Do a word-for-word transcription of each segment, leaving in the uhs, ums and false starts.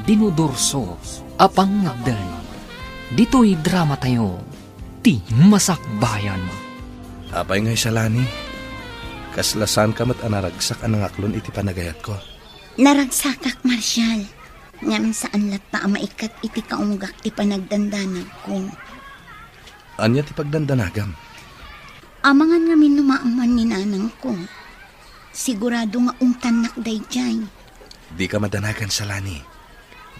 Dinudurso a pangngegdan. Ditoy dramatayo, ti Masakbayan. Apay ngay, Shalani? Kasla saanka met a naragsak a nangaklon iti panagayatko? Naragsakak, Marshal. Ngem saan latta a maikkat iti kaunggak ti panagdandanagko. Ania ti pagdandanagam? Amangan ngamin no maammuan ni nanangko. Sigurado nga ungtannak daydiay. Dika madanagan, Shalani.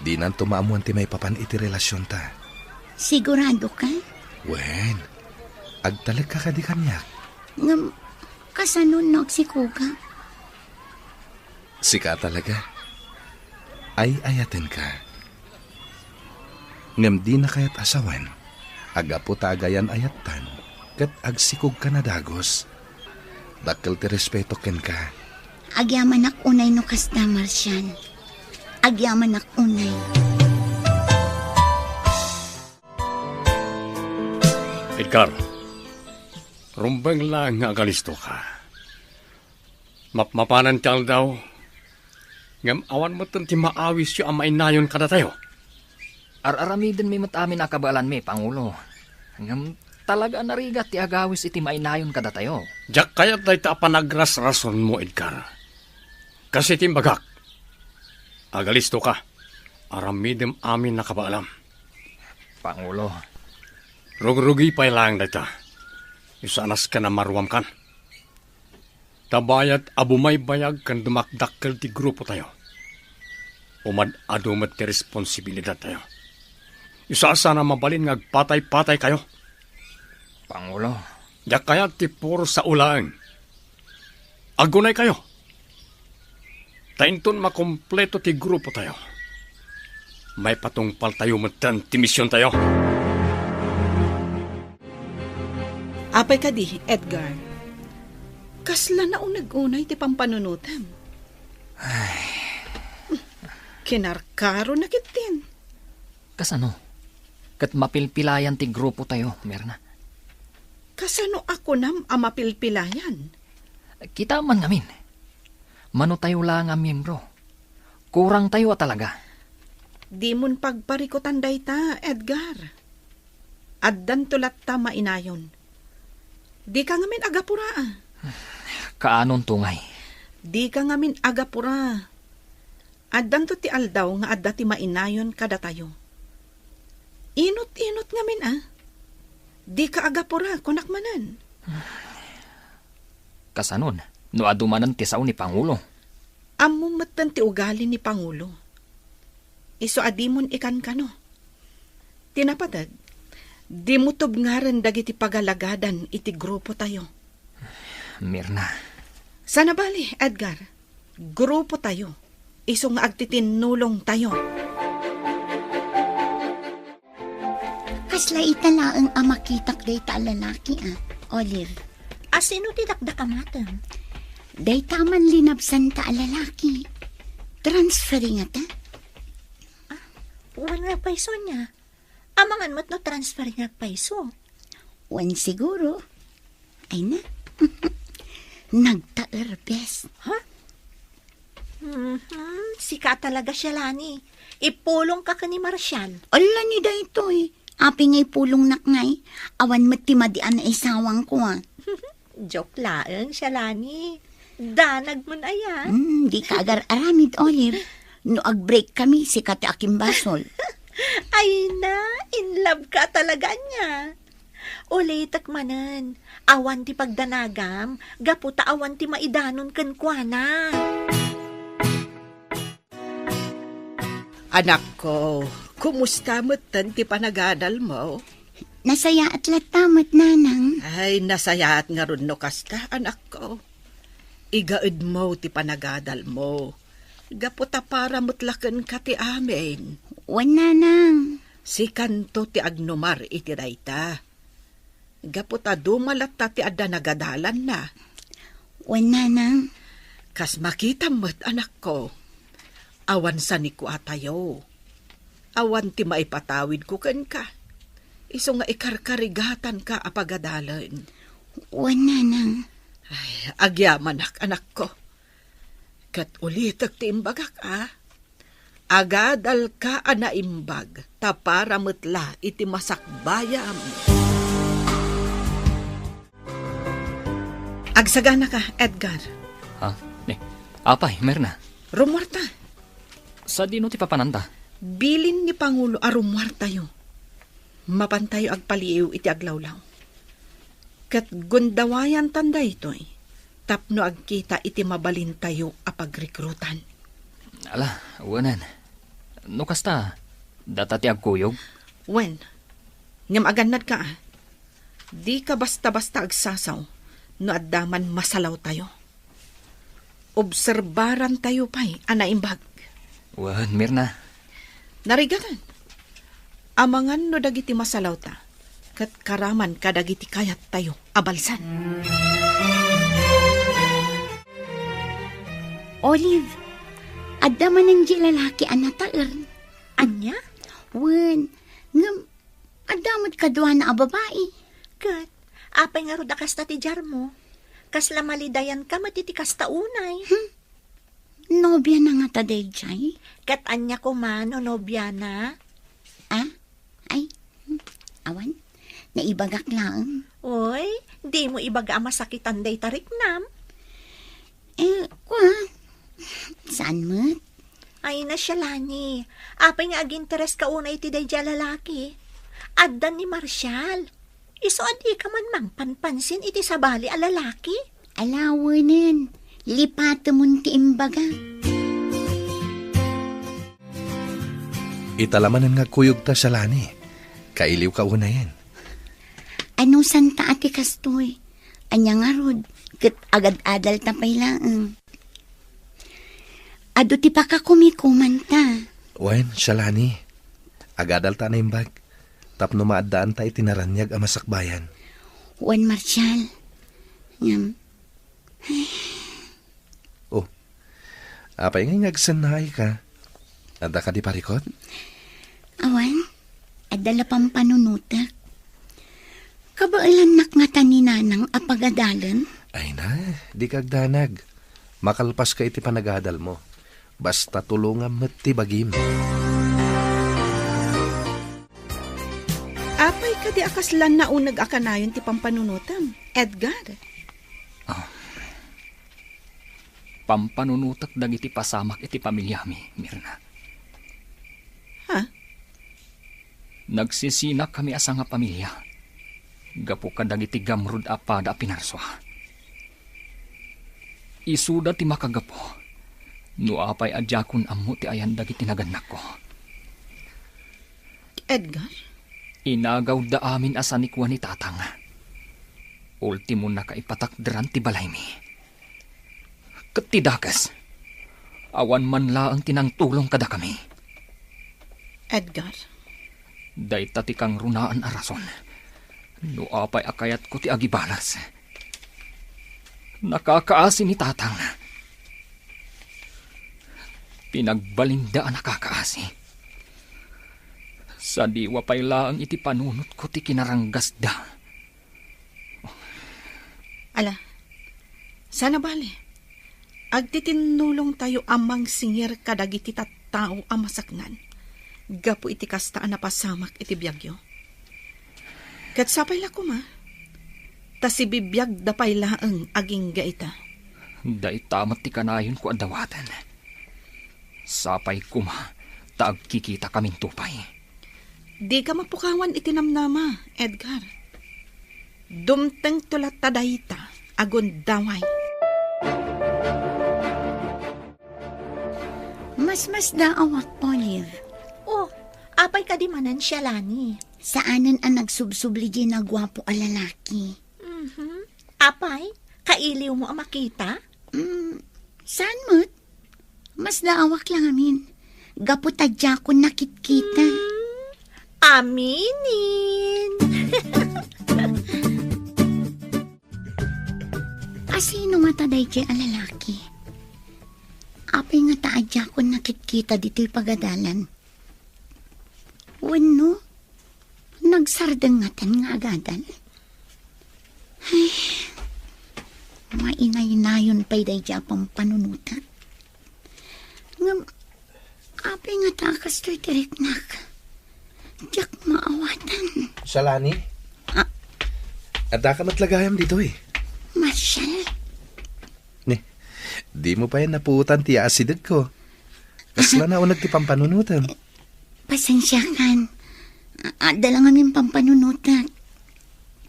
Dinanto maammuan ti maipapan iti relasionta. Sigurado ka? Wen, agtalekka kadi kaniak? Ngem, kasano no agsikoka? Sika talaga. Ay-ayatenka. Ngem dina kayat a sawen, a gapu ta agayan a yattan, ket agsikogka na dagus. Dakkel ti respeto kenka. Agyamanak unay no kasta, Marshal. Agyamanak unay. Edgar, rumbeng laeng nga agalistoka. Mapmapanen ti aldaw, ngem awan metten ti maawisyo a mainayon kadatayo. Ar-aramidenmi met amin a kabaelanmi, Pangulo. Ngem talaga a narigat ti agawis iti mainayon kadatayo. Diak kayat dayta a panagrasrasonmo, Edgar. Kas iti imbagak, agalistoka, aramidem amin a kabaelam. Pangulo. Rugrugi pay laeng dayta. Isaanas ken a maruamkan. Ta bayat a bumaybayag ken dumakdakkel ti grupotayo, umad-adu met ti responsibilidattayo. Isasana mabalin nga agpatay-pataykayo. Pangulo. Diak kayat ti puro sao laeng. Agunaykayo. Ta inton makompleto ti grupotayo, maipatungpaltayo metten ti misiontayo. Apay kadi, Edgar? Kasla nauneg unay ti pampanunotem. Ay. Kinarkaro na ketdin. Kasano? Ket mapilpilayan ti grupotayo, Mirna. Kasano a kunam a mapilpilayan? Kita man ngamin. Manotayo la nga miyembro. Kurangtayo a talaga. Dimon pagparikutan dayta, Edgar. Addanto latta mainayon. Dika ngamin agapura, a. Kaanonto ngay? Dika ngamin agapura. Addanto ti aldaw nga adda ti mainayon kadatayo. Inut-inut ngamin, a. Dika agapura, kunak manen. Kasanon, no adu manen ti sao ni Pangulo? Ammom metten ti ugali ni Pangulo. Isu a dimon ikankano. Ti napateg, dimo tubngaren dagiti pagalagadan iti grupotayo. Mirna. Sana bali, Edgar. Grupotayo. Isu nga agtitinnulongtayo. Kasla ita laeng a makitak dayta a lalaki, a, Olive. A sino ti dakdakamatem? Dayta man linabsanta a lalaki. Transferi ngata? Ah, wen nga pay, Sonia. Amangan met no transferi nga pay isu. Wen siguro. Ay na. Nagtaerbes. Ha? Mhm, sika talaga, Shalani. Ipulongka ken ni Marshal. Ala ni daytoy. Apay nga ipulongnak ngay? Awan met ti madi a naisawangko, a. Joke laeng, Shalani. Danag mon aya. Hmm, dika agar-aramid, Olive. No agbreakkami, sika ti akimbasol. Ay na, in love ka talaga ania. Ulitek manen, awan ti pagdanagam, gapu ta awan ti maidanon kenkuana. Anakko, kumusta metten ti panagadalmo? Nasayaat latta met, nanang. Ay, nasayaat ngarud no kasta, anakko. Igaedmo ti panagadalmo. Gapu ta para met la kenka ti amin. Wen, nanang. Sikanto ti agnumar iti dayta. Gapu ta duma latta ti adda nagadalanna. Wen, nanang. Kas makitam met, anakko, awan sanikuatayo. Awan ti maipatawidko kenka. Isu nga ikarkarigatanka a pagadalen. Wen, nanang. Ay, agyamanak, anakko. Ket ulitek ti imbagak, a. Agadalka a naimbag, ta para met la iti masakbayam. Agsaganaka, Edgar. Ha? Ni, apay, Mirna? Rumuarta. Sadino ti papananta? Bilin ni Pangulo a rumuartayo. Mapantayo agpaliiw iti aglawlaw. Ket gundawayantan daytoy tapno agkita iti mabalintayo a pagrekrutan. Ala, wen. No kasta, data ti agkuyog? Wen. Ngem agannadka, a. Dika basta-basta agsasaw no adda man masalawtayo. Obserbarantayo pay a naimbag. Wen, Mirna. Narigaten. Amangan no dagiti masalawta, ket karaman kadagiti kayattayo a balsan. Olive, adda manen di lalaki a nataer. Ania? Wen, ngem adda met kaduana a babai. Ket, apay ngarud a kasta ti diarmo? Kasla malidayanka met iti kasta unay. Hmm. Nobiana ngata daydiay? Ket ania koma no nobiana? Ah? Ay, hmm, awan. Naibagak laeng. Oy, dimo ibaga a masakitan dayta riknam. Eh, kua, saan met? Ay, na, Shalani, apay nga agintereska unay iti daydiay a lalaki? Adda ni Marshall. Isu a dika man mangpanpansin iti sabali a lalaki? Alawenen, lipatemon ti imbaga. Ita la manen nga agkuyogta, Shalani. Kailiwka unayen. Anusanta a ti kastoy? Ania ngarud, ket agad-adalta pay laeng. Adu ti pakakumi-kumanta. Wen, Shalani. Agadalta a naimbag. Tapno maaddaanta iti naraniag a masakbayan. Wen, Marshall. Ngem, Oh, apay ngay nga agsennaayka? Adda kadi parikut? Awan, adda la pampanunotek. Kabaelannak ngata ni Nanang a pagadalen? Ay na, dika agdanag. Makalpaska iti panagadalmo. Basta tulongam met ti bagim. Apay kadi a kasla nauneg a kanayon ti pampanunotem, Edgar? Ah, pampanunotek dagiti pasamak iti pamiliami, Mirna. Ha? Nagsisinak kami a sangapamilia gapu kadagiti gamrud a pada a pinarsua. Isuda ti makagapu no apay a diakon ammo ti ayan dagiti nagannakko. Edgar? Inagawda amin a sanikua ni Tatang. Ultimo, nakaipatakderan ti balaymi. Ket ti dakes, awan man laeng ti nangtulong kadakami. Edgar? Dayta ti kangrunaan a rason no apay a kayatko ti agibalas. Nakakaasi ni Tatang. Pinagbalinda a nakakaasi. Sadiwa pay laeng iti panunotko ti kinaranggasda. Ala, sana bale, agtitinnulongtayo a mangsingir kadagiti tattao a masaknan gapu iti kasta a napasamak iti biagyo. Ket sapay la koma, ta sibibiagda pay laeng agingga ita. Dayta met ti kanayonko a dawaten. Sapay koma ta agkikitakaminto pay. Dika mapukawan iti namnama, Edgar. Dumtengto latta dayta a gundaway. Masmasdaawak, Olive. Oh, apay kadi manen, Shalani? Saanen a nagsubsubli diay naguapo a lalaki. Mhm. Apay, kailiwmo a makita? Mm, saan met? Masdaawak lamin. Gapu ta diakon nakitkita. Mm, aminen. A sino ngata daydiay a lalaki? Apay ngata a diakon nakitkita ditoy pagadalan? Wenno, nagsardeng ngaten nga agadal? Ay, mainaynayon pay daydiay a pampanunotek. Ngem, Apay ngata a kastoy ti riknak? Diak maawatan. Shalani? Ah? Addaka met la gayam ditoy? Marshall? Ni, dimo pay napuotan ti asidegko. Kasla nauneg ti pampanunotem. Pasensiakan. A-, adda la ngamin pampanunotek.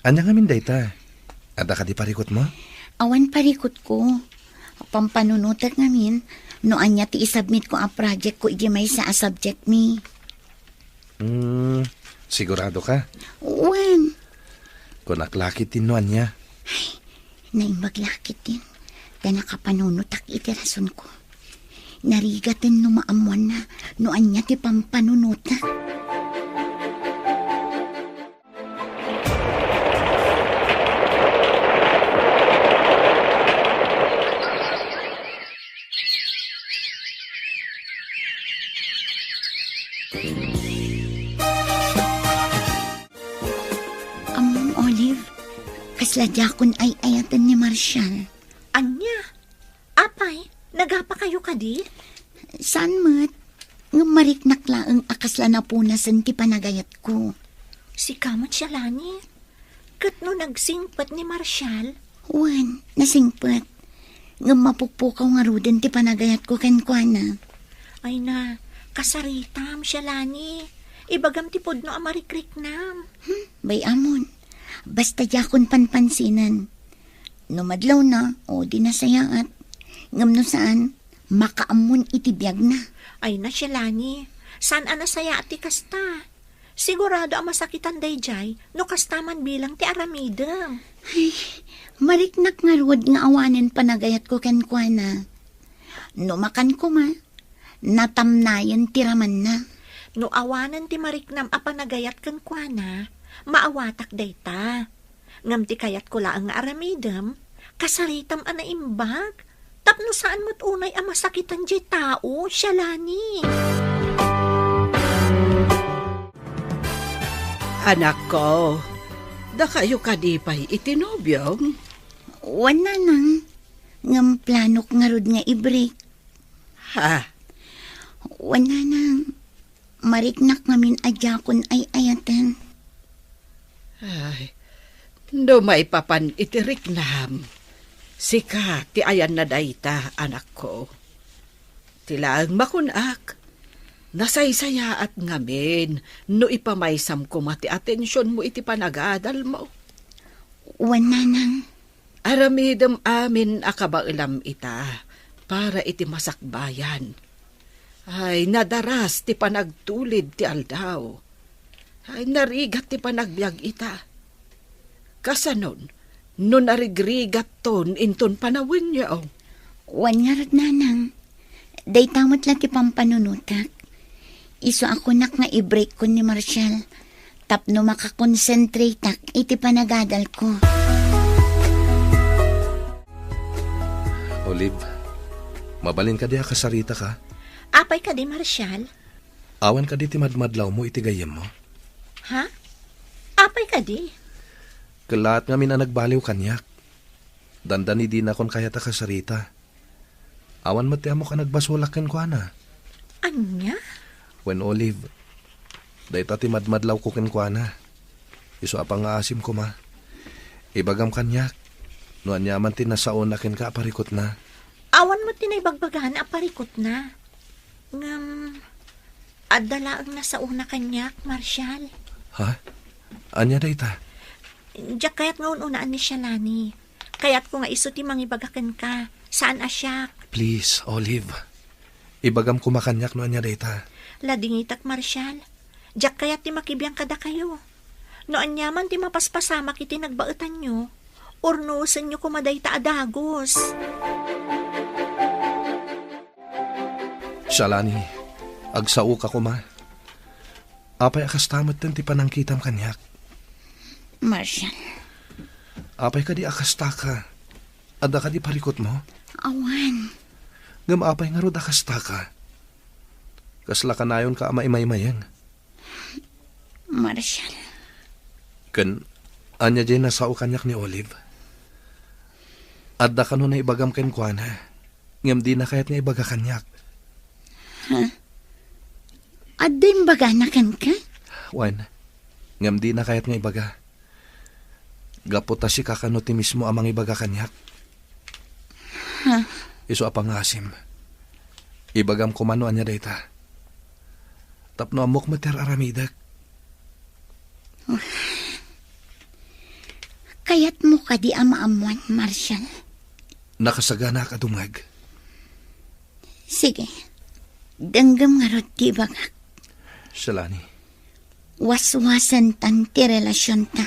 Ania ngamin dayta? Adda kadi parikutmo? Awan parikutko. Pampanunotek ngamin no ania ti isubmitko a projectko idiay maysa a subjectmi. Hmm, sigurado ka? Wen. Kunak la ketdin no ania. Ay, naimbag la ketdin ta nakapanunotak iti rasonko. Narigaten no maammoanna no ania ti pampanunotek. Ammom, Olive, kasla diakon ay-ayaten ni Marshall. Ania? Apay, nagapakayo kadi? Saan met? Ngem mariknak laeng a kasla napunasen ti panagayatko. Sika met, Shalani? Ket no nagsingpet ni Marshall? Wen, nasingpet. Ngem mapukpukaw ngaruden ti panagayatko kenkuana. Ay na, kasaritam, Shalani. Ibagam ti pudno a marikriknam. Hmm, bay-amon. Basta diakon panpansinen. No madlawna, o di nasayaat. Ngem no saan, makaammon iti biagna. Ay na, Shalani. Saan a nasayaat ti kasta? Sigurado a masakitan daydiay no kasta man bilang ti aramidem. Ay, mariknak ngarud nga awanen panagayatko kenkuana. No makan koma, natamnayen ti ramanna. No awanen ti mariknam a panagayat kenkuana, maawatak dayta. Ngem ti kayatko laeng nga aramidem, kasaritam a naimbag, tapno saan met unay a masakitan diay tao, Shalani. Anakko, dakayo kadi pay iti nobiom? Wen, Nanang. Ngem planok ngarud nga i-break. Ha? Wen, Nanang. Mariknak ngamin a diakon ay-ayaten. Ay, no maipapan iti riknam, sika ti ayanna dayta, anakko. Ti laeng makunak, nasaysayaat ngamin no ipamaysam koma ti atensionmo iti panagadalmo. Wen, Nanang. Aramidem amin a kabaelam ita para iti masakbayan. Ay, nadaras ti panagtulid ti aldaw. Ay, narigat ti panagbiag ita. Kasanon, no narigrigatton inton panawenyo? Wen ngarud, Nanang. Dayta met la ti pampanunotak. Isu a kunak nga i-break-kon ni Marshall tapno makakonsentrateak iti panagadalko. Olive, mabalin kadi a kasaritaka? Apay kadi, Marshall? Awan kadi ti madmadlawmo iti gayyemmo? Ha? Apay kadi? Kellaat ngamin a nagbaliw kaniak. Dandani dinakon kayat a kasarita. Awan met ti ammok a nagbasolak kenkuana. Ania? Wen, Olive, dayta ti madmadlawko kenkuana. Isu a pangngaasim koma. Ibagam kaniak no aniaman ti nasaona kenka a parikutna. Awan met ti naibagbagana a parikutna. Ngem, adda laeng nasaona kaniak, Marshall. Ha? Ania dayta? Diak kayat nga un-unaan ni Shalani. Kayatko nga isu ti mangibaga kenka, saan a siak. Please, Olive. Ibagam koma kaniak no ania dayta. Ladingitak, Marshall. Diak kayat ti makibiang kadakayo. No aniaman ti mapaspasamak iti nagbaetanyo, urnosenyo koma dayta a dagus. Shalani, agsaoka koma. Apay a kasta metten ti panangkitam kaniak? Marshall. Apay kadi a kastaka? Adda kadi parikutmo? Awan. Ngem apay ngarud a kastaka? Kasla kanayonka a maimaymayeng? Marshall. Ken, ania diay nasao kaniak ni Olive? Adda kano naibagam kenkuana, ngem dina kayat nga ibaga kaniak. Ha? Adda imbagana kenka? Wen, ngem dina kayat nga ibaga. Gapu ta sika kano ti mismo a mangibaga kaniak. Ha? Isu a pangngaasim. Ibagam koma no ania dayta. Tapno ammok met ti ar-aramidek. Kayatmo kadi a maammuan, Marshall? Nakasaganaak a dumngeg. Sige. Denggem ngarud ti ibagak. Shalani. Waswasentan ti relasionta,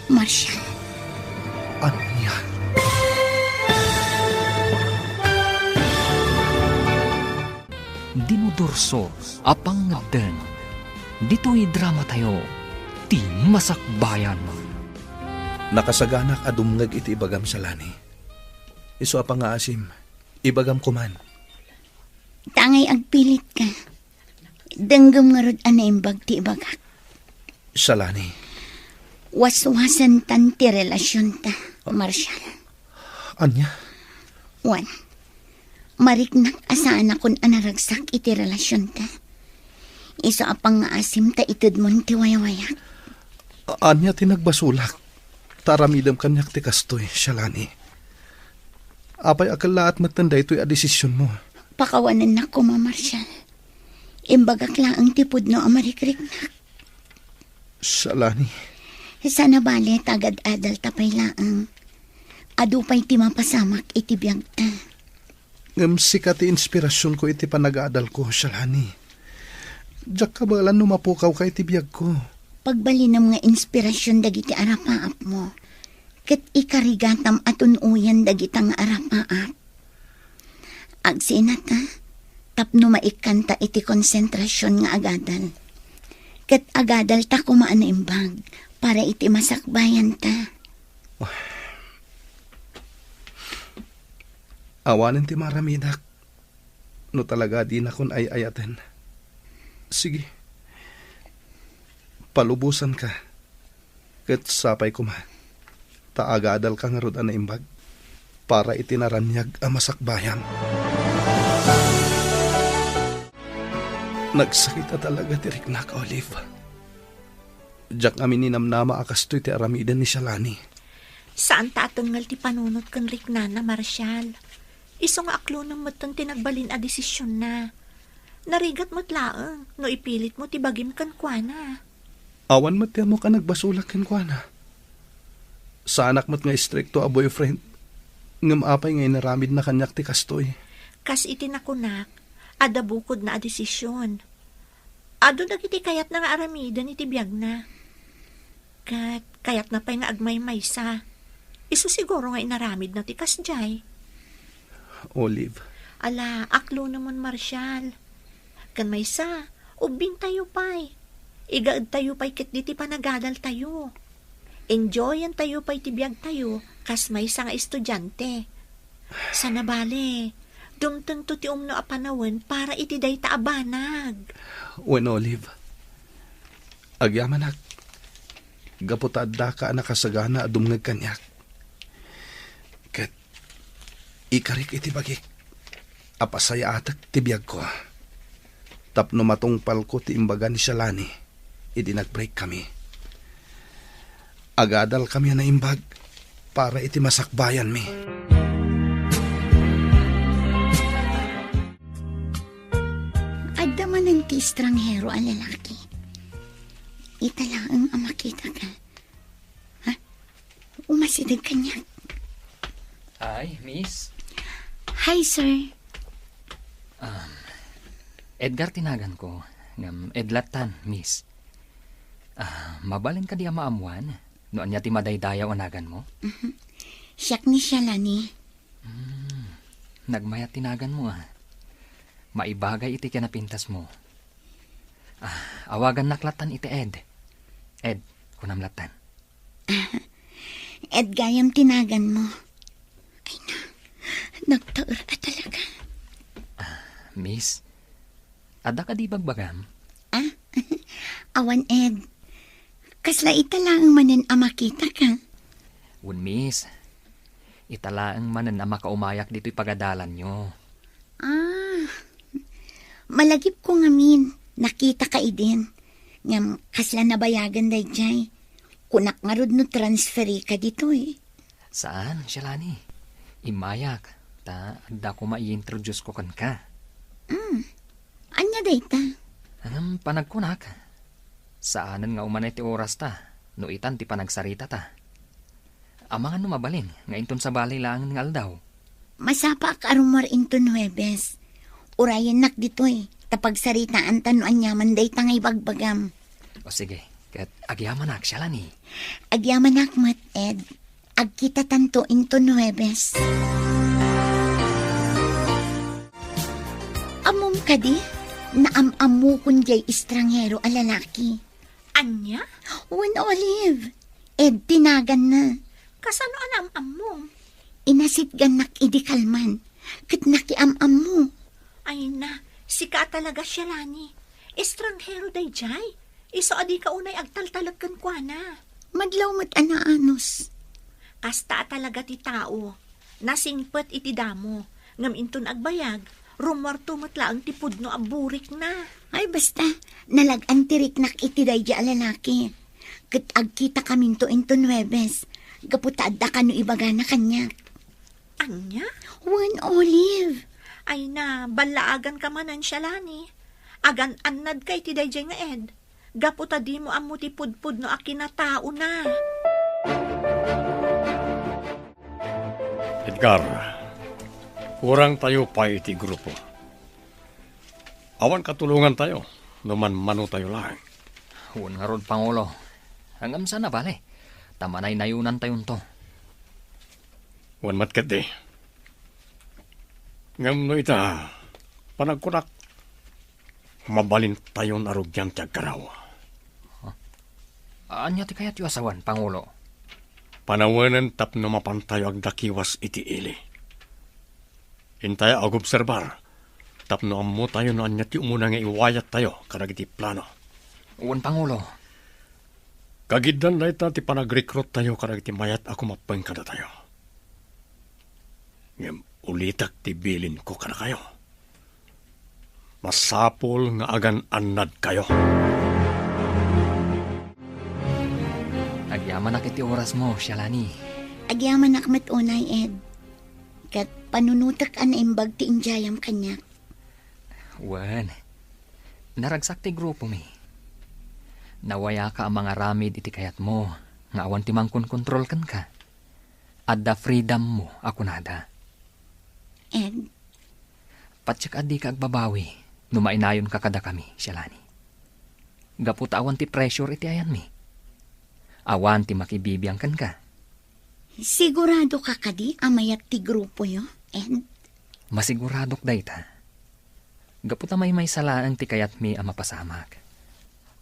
Marshall. Ania? Dinudurso a pangngeddeng. Ditoy dramatayo, ti masakbayan. Nakasaganak a dumngeg iti ibagam, Shalani. Isu a pangngaasim, ibagam koman. Tangay agpilitka. Denggem ngarud a naimbag ti ibagak. Shalani. Waswasentan ti relasionta, Marshall. Ania? Wen, mariknak a saanakon a naragsak iti relasionta. Isu a pangngaasim ta itedmon ti waywayak. A-, ania ti nagbasolak? Ta aramidem kaniak ti kastoy, Shalani. Apay a kellaat metten daytoy a desisionmo? Pakawanennak koma, Marshall. Imbagak laeng ti pudno a marikriknak. Shalani. Sana bale ta agad-adalta pay laeng. Adu pay ti mapasamak iti biagta. Ngem sika ti inspirasionko iti panagadalko, Shalani. Diak kabaelan no mapukawka iti biagko. Pagbalinem nga inspirasion dagiti arapaapmo, ket ikarigatam a tun-oyen dagita nga arapaap. Agsinata, tapno maikkanta iti konsentrasion nga agadal. Ket agadalta koma a naimbag para iti masakbayanta. Awanen ti maaramidak no talaga dinakon ay-ayaten. Sige, palubosanka. Ket sapay koma, ta agadalka ngarud a naimbag para iti naraniag a masakbayam. Nagsakit a talaga ti riknak, Olive. Diak amin ninamnama a kastoy ti aramiden ni Shalani. Saan ta a tengngel ti panunot ken riknana, Marshall. Isu nga aklonem metten ti nagbalin a desisionna. Narigat met laeng no ipilitmo ti bagim kenkuana. Awan met ti ammok a nagbasolak kenkuana. Saanak met nga istrikto a boyfriend, ngem apay nga inaramidna kaniak ti kastoy? Kas iti nakunak, adda bukodna a desisyon. Adu dagiti kayatna nga aramiden iti biagna. Ket kayatna pay nga agmaymaysa. Isu siguro nga inaramidna ti kasdiay. Olive. Ala, aklonemon, Marshall. Ken maysa, ubbingtayo pay. Igaedtayo pay ketdi ti panagadaltayo. Enjoyentayo pay ti biagtayo kas maysa nga estudiante. Sana bale, dumtengto ti umno a panawen para iti dayta a banag. Wen, Olive. Agyamanak, gapu ta addaka a nakasagana a dumngeg kaniak. Ket ikarik iti bagik a pasayaatek ti biagko tapno matungpalko ti imbaga ni Shalani idi nag-break kami. Agadal kami a naimbag para iti masakbayanmi. Adda manen ti estranghero a lalaki. Ita laeng a makitaka. Ha? Umasideg kaniak. Hi, miss. Hi, sir. Um, Edgar ti naganko, ngem Ed lattan, miss. Ah, mabalin kadi a maammuan no ania ti madaydayaw a naganmo? Mhm. Siak ni Shalani. Hmm, nagmayat ti naganmo, ah. Maibagay iti kinapintasmo. Ah, awagannak lattan iti Ed. Ed, kunam lattan. Ed gayam ti naganmo. Ay na, nagtaer a talaga. Ah, miss, adda kadi bagbagam? Ah, awan, Ed. Kasla ita laeng manen a makitaka? Wen, miss. Ita laeng manen a makaumayak ditoy pagadalanyo. Ah, malagipko ngamin. Nakitaka idin. Ngem kasla nabayagen daydiay. Kunak ngarud no transferika ditoy. Saan, Shalani. Immayak, ta adda koma i-introduce ko kenka. Mm. Ania dayta? Ngem panagkunak, saanen nga umanay ti orasta, no itan ti panagsaritata. Amangan no mabalin nga inton sabali laeng nga aldaw. Masapaak a rummuar inton Huwebes. Urayennak ditoy, ta pagsaritaanta no aniaman dayta nga ibagbagam. O sige, ket agyamanak, Shalani. Agyamanak met, Ed. Agkitatanto inton Huwebes. Ammom kadi, naam-ammokon diay estranghero a lalaki. Ania? Wen, Olive. Ed ti naganna. Kasano a naam-ammom? Inasitgannak idi kalman, ket nakiam-ammo. Ay na, sika a talaga, Shalani. Estranghero daydiay. Isu a dika unay agtaltalek kenkuana. Madlaw met a naanus. Kasta a talaga ti tao. Nasingpet iti damo, ngem inton agbayag, rummuarto met laeng ti pudno a burikna. Ay, basta, nalag-an ti riknak iti daydi a lalaki. Ket agkitakaminto inton Huwebes, gapu ta adda kano ibagana kaniak. Ania? Wen, Olive. Ay na, ballaaganka manen, Shalani. Agan-annadka iti daydiay nga Ed. Gapu ta dimo ammo ti pudpudno a kinataona. Edgar, kurangtayo pay iti grupo. Awan katulongantayo no manmanotayo laeng. Wen ngarud, Pangulo. Ngem saan a bale, ta manaynayonantayonto. Wen met ketdi. Ngem no ita, panagkunak, mabalintayon a rugian ti agkaraw. Ania ti kayatyo a sawen, Pangulo? Panawenen tapno mapantayo agdakiwas iti ili. Intayo agobserbar tapno ammotayo no ania ti umuna nga iwayattayo kadagiti plano. Wen, Pangulo. Kagiddan dayta ti panagrekruttayo kadagiti mayat a kumappeng kadatayo. Ngem ulitek ti bilinko kadakayo. Masapul nga agan-annadkayo. Agyamanak iti orasmo, Shalani. Agyamanak met unay, Ed. Ket panunotek a naimbag ti idiayam kaniak. Wen, naragsak ti grupomi. Nawayaka a mangaramid iti kayatmo nga awan ti mangkonkontrol kenka. Adda freedommo a kunada. Ed? Patiek a dika agbabawi no mainayonka kadakami, Shalani. Gapu ta awan ti pressure iti ayanmi. Awan ti makibibiang kenka. Siguradoka kadi a mayat ti grupoyo, Ed? Masiguradok dayta. Gapu ta maymaysa laeng ti kayatmi a mapasamak.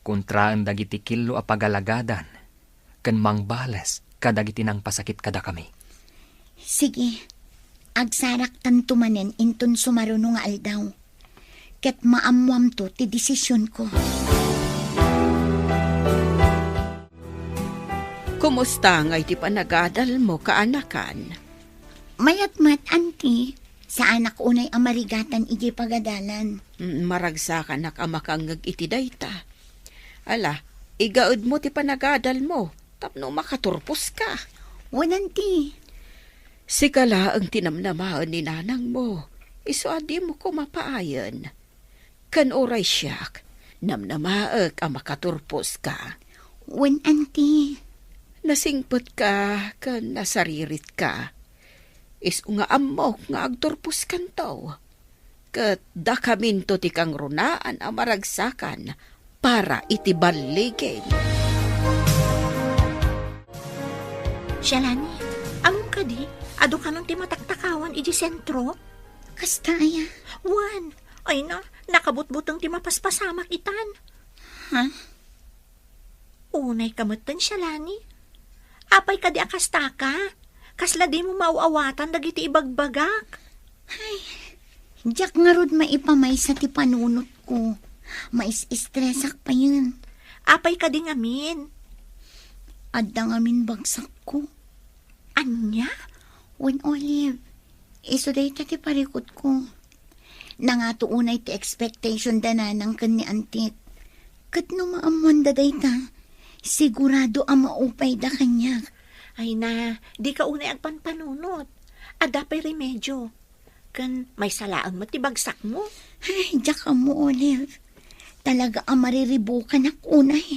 Kontraen dagiti killo a pagalagadan ken mangbales kadagiti nangpasakit kadakami. Sige, agsaraktanto manen inton sumaruno nga aldaw. Ket maammoamto ti desisionko. Kumusta ngay ti panagadalmo, kaanakan? Mayat met, Auntie. Saanak unay a marigatan idiay pagadalan. Mm, maragsakanak a makangngeg iti dayta. Ala, igaedmo ti panagadalmo tapno makaturposka. Wen, Auntie. Sika laeng ti namnamaen ni nanangmo, isu a dimo koma paayen. Ken uray siak, namnamaek a makaturposka. Wen, Auntie. Nasingpetka ken nasariritka. Isu nga ammok nga agturposkanto. Ket dakaminto ti kangrunaan a maragsakan para iti balliging. Shalani, ammom kadi, adu kanon ti mataktakawan idiay sentro? Kasta aya? Wen, ay na, nakabutbuteng ti mapaspasamak itan. Ha? Unay ka metten, Shalani. Apay kadi a kastaka? Kasla dimo maaw-awatan dagiti ibagbagak? Ay, diak ngarud maipamaysa ti panunotko. Mais-estresak payen. Apay kadi ngamin? Adda ngamin bagsakko. Ania? Wen, Olive, isu dayta ti parikutko. Nangato unay ti expectation da nanang ken ni Antit. Ket no maammoanda dayta, sigurado a maupayda kaniak. Ay na, dika unay agpanpanunot. Adda pay remedio. Ken maysa laeng met ti bagsakmo. Ay, diak ammo, Olive. Talaga a mariribukanak unay.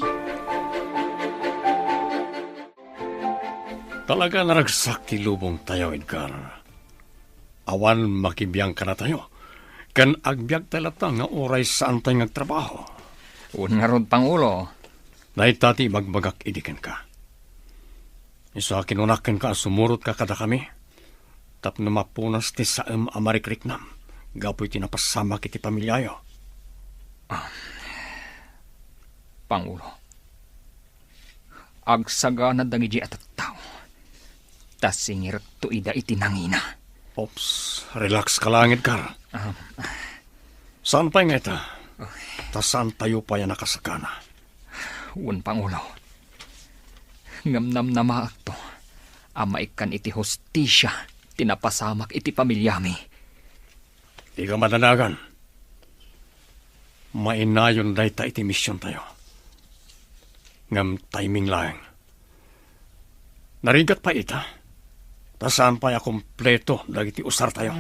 Talaga naragsak ti lubongtayo, Edgar. Awan makibiang kadatayo, ken agbiagtay latta nga uray saantay nga agtrabaho. Wen ngarud, Pangulo. Dayta ti ibagbagak idi kenka. Isu a kinunak kenka a sumurotka kadakami tapno mapunas ti saem a marikriknam gapu iti napasamak iti pamiliayo. Ah, Pangulo, agsagana dagidi a tattao, ta singirekto ida iti nangina. Ops, relax ka lang, Edgar. Ah. Saan pay nga ita? Okay. Ta saantayo pay a nakasagana. Wen, Pangulo. Ngem namnamaekto a maikkan iti hustisia ti napasamak iti pamiliami. Dika madanagan. Mainayon dayta iti misiontayo. Ngem timing laeng. Narigat pay ita. Ta saan pay a kompleto dagiti usartayo.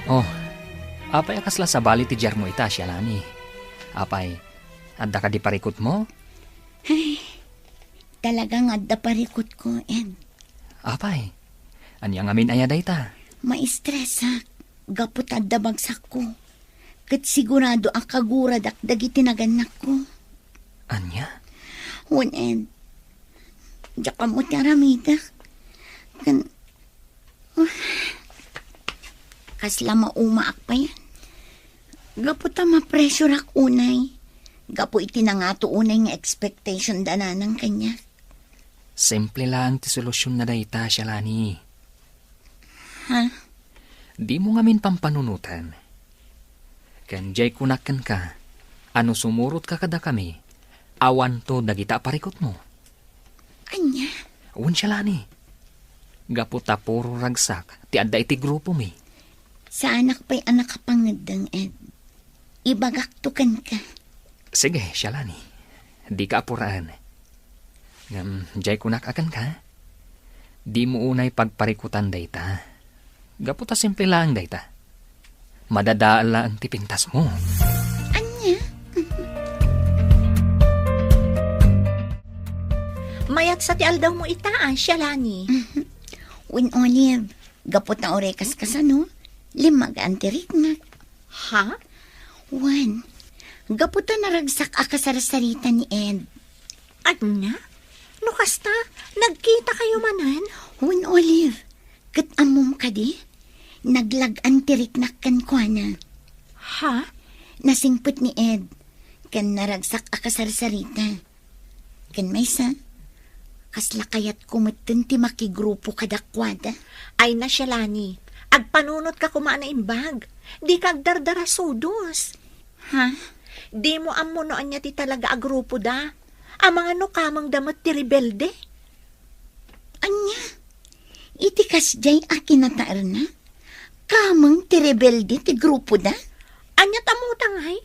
Oh, apay a kasla sabali ti diarmo ita, Sialani? Apay, adda kadi parikutmo? Ay, talaga nga adda parikutko, Ed. Apay, ania ngamin aya dayta? Maistresak gapu ta adda bagsakko. Ket sigurado a kaguradak dagiti nagannakko. Ania? Wen, Ed. Diak ammo ti aramidek. Ken, kasla maumaak payen. Gapu ta mapressureak unay. Gapu iti nangato unay nga expectation da nanang kaniak. Simple laeng ti solusyon na dayta, Sialani. Ha? Dimo ngamin pampanunoten. Ken diay kunak kenka a no sumurotka kadakami, awanto dagita a parikutmo. Ania? Wen, Sialani. Gapu ta puro ragsak ti adda iti grupomi. Saanak pay a nakapangeddeng, Ed. Ibagakto kenka. Sige, Sialani. Dika apuraen. Ngem, diay kunak a kenka, dimo unay pagparikutan dayta. Gapu ta simple laeng dayta. Madadael laeng ti pintasmo. Ania? Mayat sa ti aldawmo ita, a, Sialani. Wen, Olive, gapu ta uray kaskasano, limmagaan ti riknak. Ha? Wen, gapu ta naragsak a kasarsarita ni Ed. Ania? No kasta, nagkitakayo manen? Wen, Olive, ket ammom kadi? Naglag-an ti riknak kenkuana. Ha? Nasingpet ni Ed, ken naragsak a kasarsarita. Ken maysa, kasla kayatko metten ti makigrupo kadakuada. Ay na, Sialani, agpanunotka koma a naimbag. Dika agdardarasudos. Ha? Dimo ammo no ania ti talaga a grupoda. Amangan no kamengda met ti rebelde. Ania? Iti kasdiay a kinataerna? Kameng ti rebelde ti grupoda? Ania ta mutangay?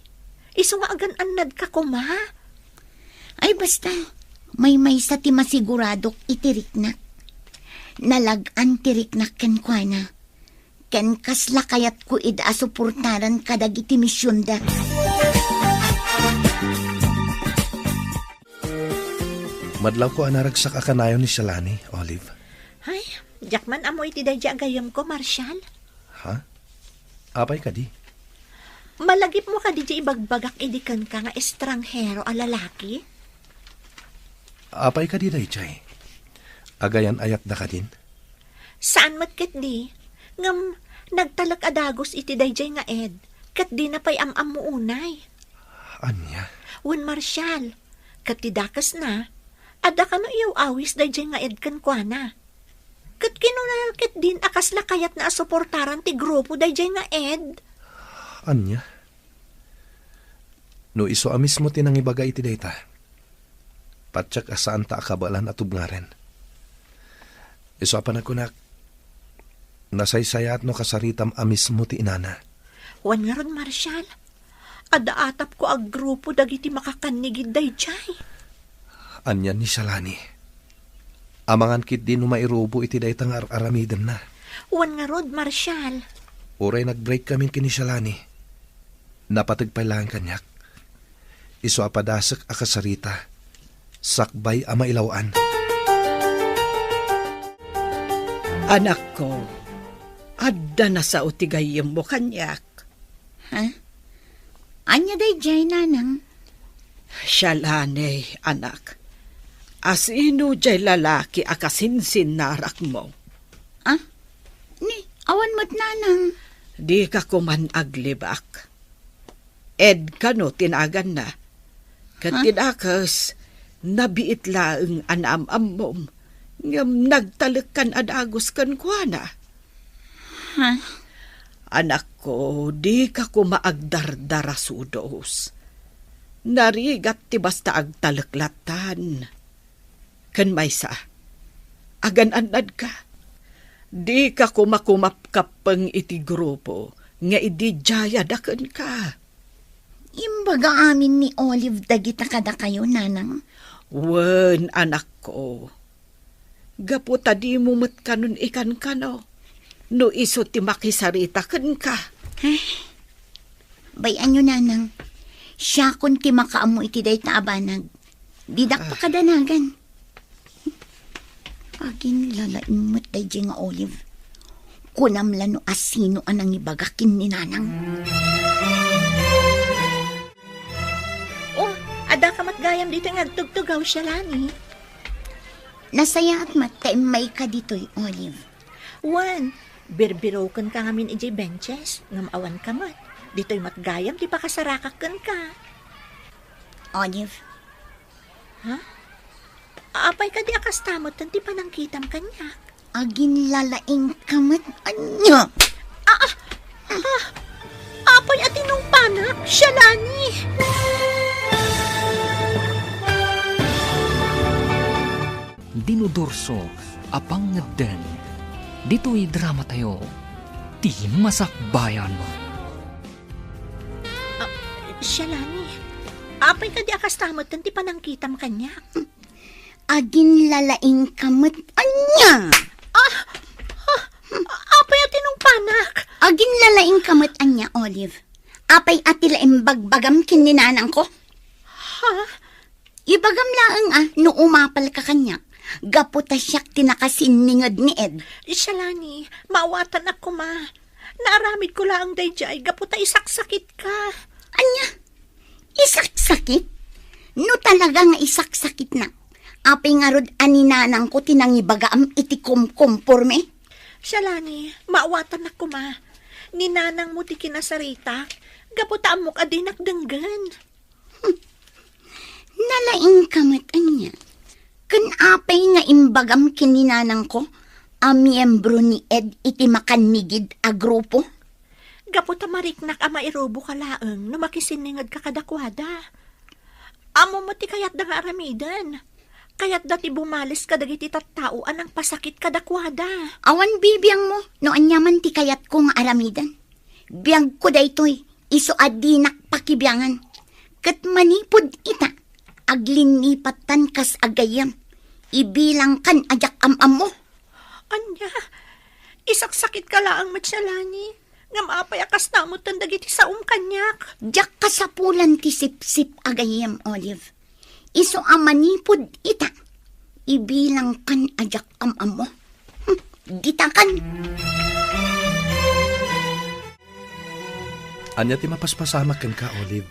Isu nga agan-annadka koma. Ay, basta, maymaysa ti masiguradok iti riknak. Nalag-an ti riknak kenkuana. Ken kasla kayatko ida a suportaran kadagiti misionda. Madlawko a naragsak a kanayon ni Sialani, Olive. Ay, diak man ammo iti daydi a gayyemko, Marshal. Ha? Apay kadi? Malagipmo kadi di ibagbagak idi kenka nga estranghero a lalaki? Apay kadi daydiay? Agayan-ayatda kadin? Saan met ketdi, ngem nagtalek a dagus iti daydiay nga Ed, ket dina pay am-ammo unay. Ania? Wen, Marshal, ket ti dakesna, adda kano iyaw-awis daydiay nga Ed kenkuana. Ket kinunana ketdin a kasla kayatna a suportaran ti grupo daydiay nga Ed. Ania? No isu a mismo ti nangibaga iti dayta, patiek a saanta a kabaelan a tubngaren. Isu a panagkunak, Nasaysayaat no kasaritam a mismo ti inana. Wen ngarud, Marshal, adda atapko a grupo dagiti makakannigid daydiay. Ania ni Shalani? Amangan ketdi no mairubo iti dayta nga ar-aramidenna. Wen ngarud, Marshal. Uray nag-break kamin ken ni Shalani, napateg pay laeng kaniak. Isu a padasek a kasarita, sakbay a mailaw-an. Anakko, adda nasao ti gayyemmo kaniak. Ha? Ania daydiay, nanang? Shalani, anak. Asino diay lalaki a kasinsinnarakmo? Ah? Ni, awan met, nanang. Dika koman aglibak. Ed kano ti naganna. Ket Ha? ti dakes, nabiit laeng a naam-ammom, ngem nagtalekkan a dagus kenkuana. Ha? Anakko, dika koma agdardarasudos. Narigat ti basta agtalek lattan. Ken maysa, agan-annadka. Dika koma kumapkappeng iti grupo nga idi diay a dakenka. Imbaga amin ni Olive dagita kadakayo, nanang? Wen, anakko. Gapu ta dimo met kanon ikankano no isu ti makisarita kenka. Ay, bay-anyo, nanang. Siakon ti makaammo iti dayta a banag. Didak Ah. pakadanagan. Aginlalaing met daydiay nga Olive. Kunam la no asino a nangibaga ken ni nanang. Oh, adda ka met gayam ditoy nga agtugtugaw, Shalani. Nasayaat met ta immayka ditoy, Olive. Wen, birbiroken ka ngamin idiay benches, ngem awan ka met. Ditoy met gayam ti pakasarakak kenka. Olive. Ha? Apay kadi a kasta metten ti panangkitam kaniak? Aginlalaing ka met ania? Ah, ah, ah, apay a tinungpanak, Shalani? Dinudurso a pangngedden. Ditoy dramatayo, ti Masakbayan. Ah, Shalani, apay kadi a kasta metten ti panangkitam kaniak? Aginlalaing ka met ania? Ah, ah, apay a tinungpanak? Aginlalaing ka met ania, Olive? Apay a ti la imbagbagam ken ni nanangko? Ha? Ibagam laeng a no umapal ka kaniak, gapu ta siak ti nakasinninged ni Ed. Shalani, maawatanak koma. Naaramidko laeng daydiay gapu ta isaksakit ka. Ania? Isaksakit? No talaga nga isaksakitnak, apay ngarud a ni nanangko ti nangibagaam iti kumkumpormi? Shalani, maawatanak koma. Ni nanangmo ti kinasaritak, gapu ta ammok a dinak denggen. Hmm. Nalaing ka met ania. Ken apay nga imbagam ken ni nanangko a miyembro ni Ed iti makannigid a grupo? Gapu ta mariknak a mairubo ka laeng no makisinninged ka kadakuada. Ammo met ti kayatda nga aramiden. Kayatda ti bumalis kadagiti tattao a nangpasakit kadakuada. Awan bibiangmo no ania man ti kayatko nga aramiden. Biagko daytoy, isu a dinak pakibiangan. Ket manipud ita, aglinnipattan kas agayyem. Ibilangkan a diak am-ammo. Ania? Isaksakit ka laeng met, Shalani. Ngem apay a kasta metten dagiti saom kaniak? Diak kasapulan ti sipsip a gayyem, Olive. Isu a manipud ita, ibilangkan a diak am-ammo. Hmm, ditakan. Ania ti mapaspasamak kenka, Olive?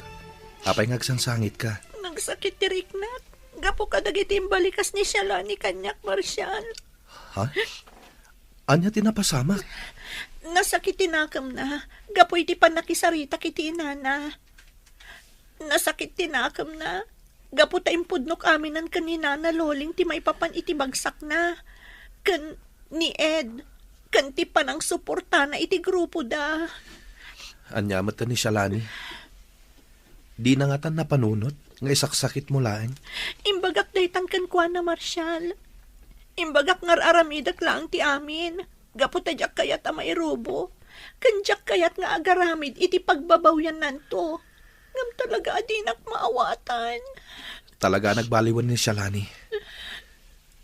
Apay nga agsangsangitka? Nagsakit ti riknak gapu kadagiti imbalikas ni Shalani kaniak, Marshal. Ha? Ania ti napasamak? Nasakit ti nakemna gapu iti pannakisaritak iti inana. Nasakit ti nakemna gapu ta impudnok aminen ken ni Nana Loling ti maipapan iti bagsakna, ken ni Ed, ken ti panangsuportana iti grupoda. Ania met ni Shalani? Dina ngatan napanunot nga isaksakitmo laeng? Imbagak daytan kenkuana, Marshal. Imbagak nga ar-aramidek laeng ti amin. gapu ta diak kayat a mairubo, ken diak kayat nga agaramid iti pagbabawiannanto. Ngem talaga a dinak maawatan. Talaga a nagbaliwen ni Shalani.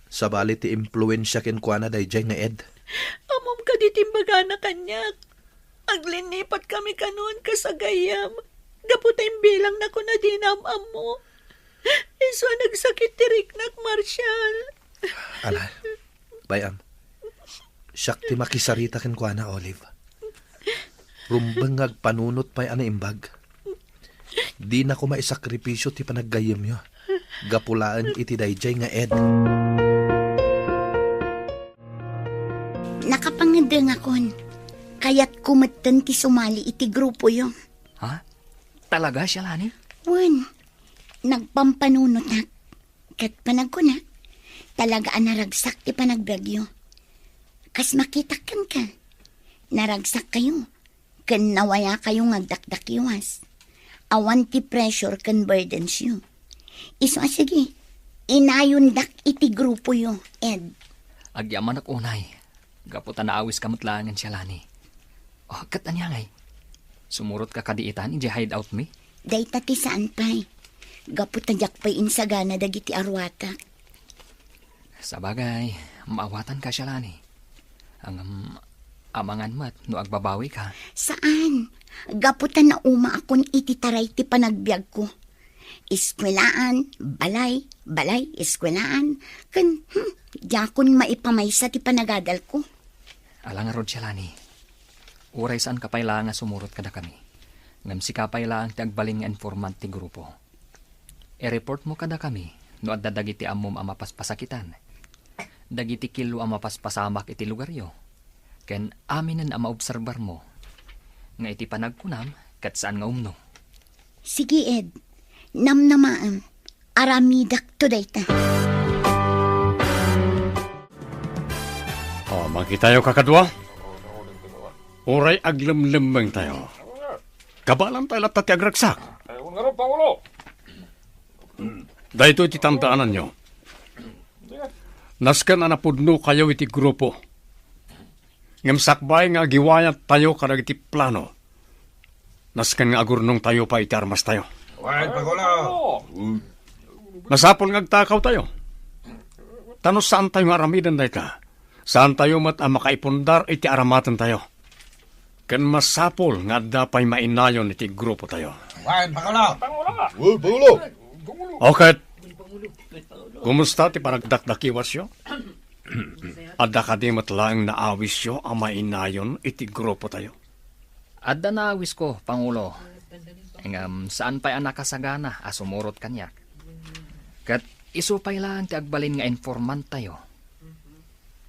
Sabali ti impluensia kenkuana daydiay nga Ed. Ammom kadi ti imbagana kaniak. Aglinnipat kami kanon kas agayam. Gapu ta imbilangnakon a dina am-ammo. Isu a nagsakit ti riknak, Marshall. Ala, bay-am. Siak ti makisarita kenkuana, Olive. Rumbeng nga agpanunot pay a naimbag. Dina koma isakripisio ti panaggayyemyo gapu laeng iti daydiay nga Ed. Nakapangngedengakon. Kayatko metten ti sumali iti grupoyo. Ha? Talaga, Shalani? Wen, nagpampanunotak. Ket panagkunak, talaga a naragsak ti panagbiagyo. Kas makitak kenka, naragsakkayo, ken nawayakayo nga agdakdakiwas. Awan ti pressure ken burdensyo. Isu a sige, inayondak iti grupoyo, Ed. Agyamanak unay, gapu ta naawiska met laengen, Shalani. Oh, ket ania ngay? Sumurotka kadi itan idiay hideout mi? Dayta ti saan pay. Gapu ta diak pay insagana dagiti aruatak. Sabagay, maawatanka, Shalani. Ngem, amangan met no agbabawika. Saan? Gapu ta naumaakon iti taray ti panagbiagko. Eskuelaan, balay, balay, eskuelaan, ken, hmm, diakon maipamaysa ti panagadalko. Ala ngarud, Shalani. Uray saanka pay laeng a sumurot kadakami, ngem sika pay laeng ti agbalin nga informant ti grupo. I-reportmo kadakami no adda dagiti ammom a mapaspasakitan, dagiti killo a mapaspasamak iti lugaryo, ken aminen a maobserbarmo nga iti panagkunam ket saan nga umno. Sige, Ed. Namnamaem. Aramidakto dayta. Oh, makitayo, kakadua. Uray aglemlemmengtayo, kabaelantayo latta ti agragsak. Daytoy ti tandaananyo. Nasken a napudnokayo iti grupo. Ngem sakbay nga agiwayattayo kadagiti plano, nasken nga agurnongtayo pay iti armastayo. Wen, Pangulo. Masapul nga agtakawtayo. Ta no saantayo nga aramiden dayta, saantayo met a makaipundar iti aramatentayo. Ken masapul nga adda pay mainayon iti grupotayo. Wen, Pangulo. Wen, Pangulo. O ket, kumusta ti panagdakdakiwasyo? Adda kadi met laeng naawisyo a mainayon iti grupotayo? Adda naawisko, Pangulo. Ngem saan pay a nakasagana a sumurot kaniak. Ket isu pay laeng ti agbalin nga informanttayo.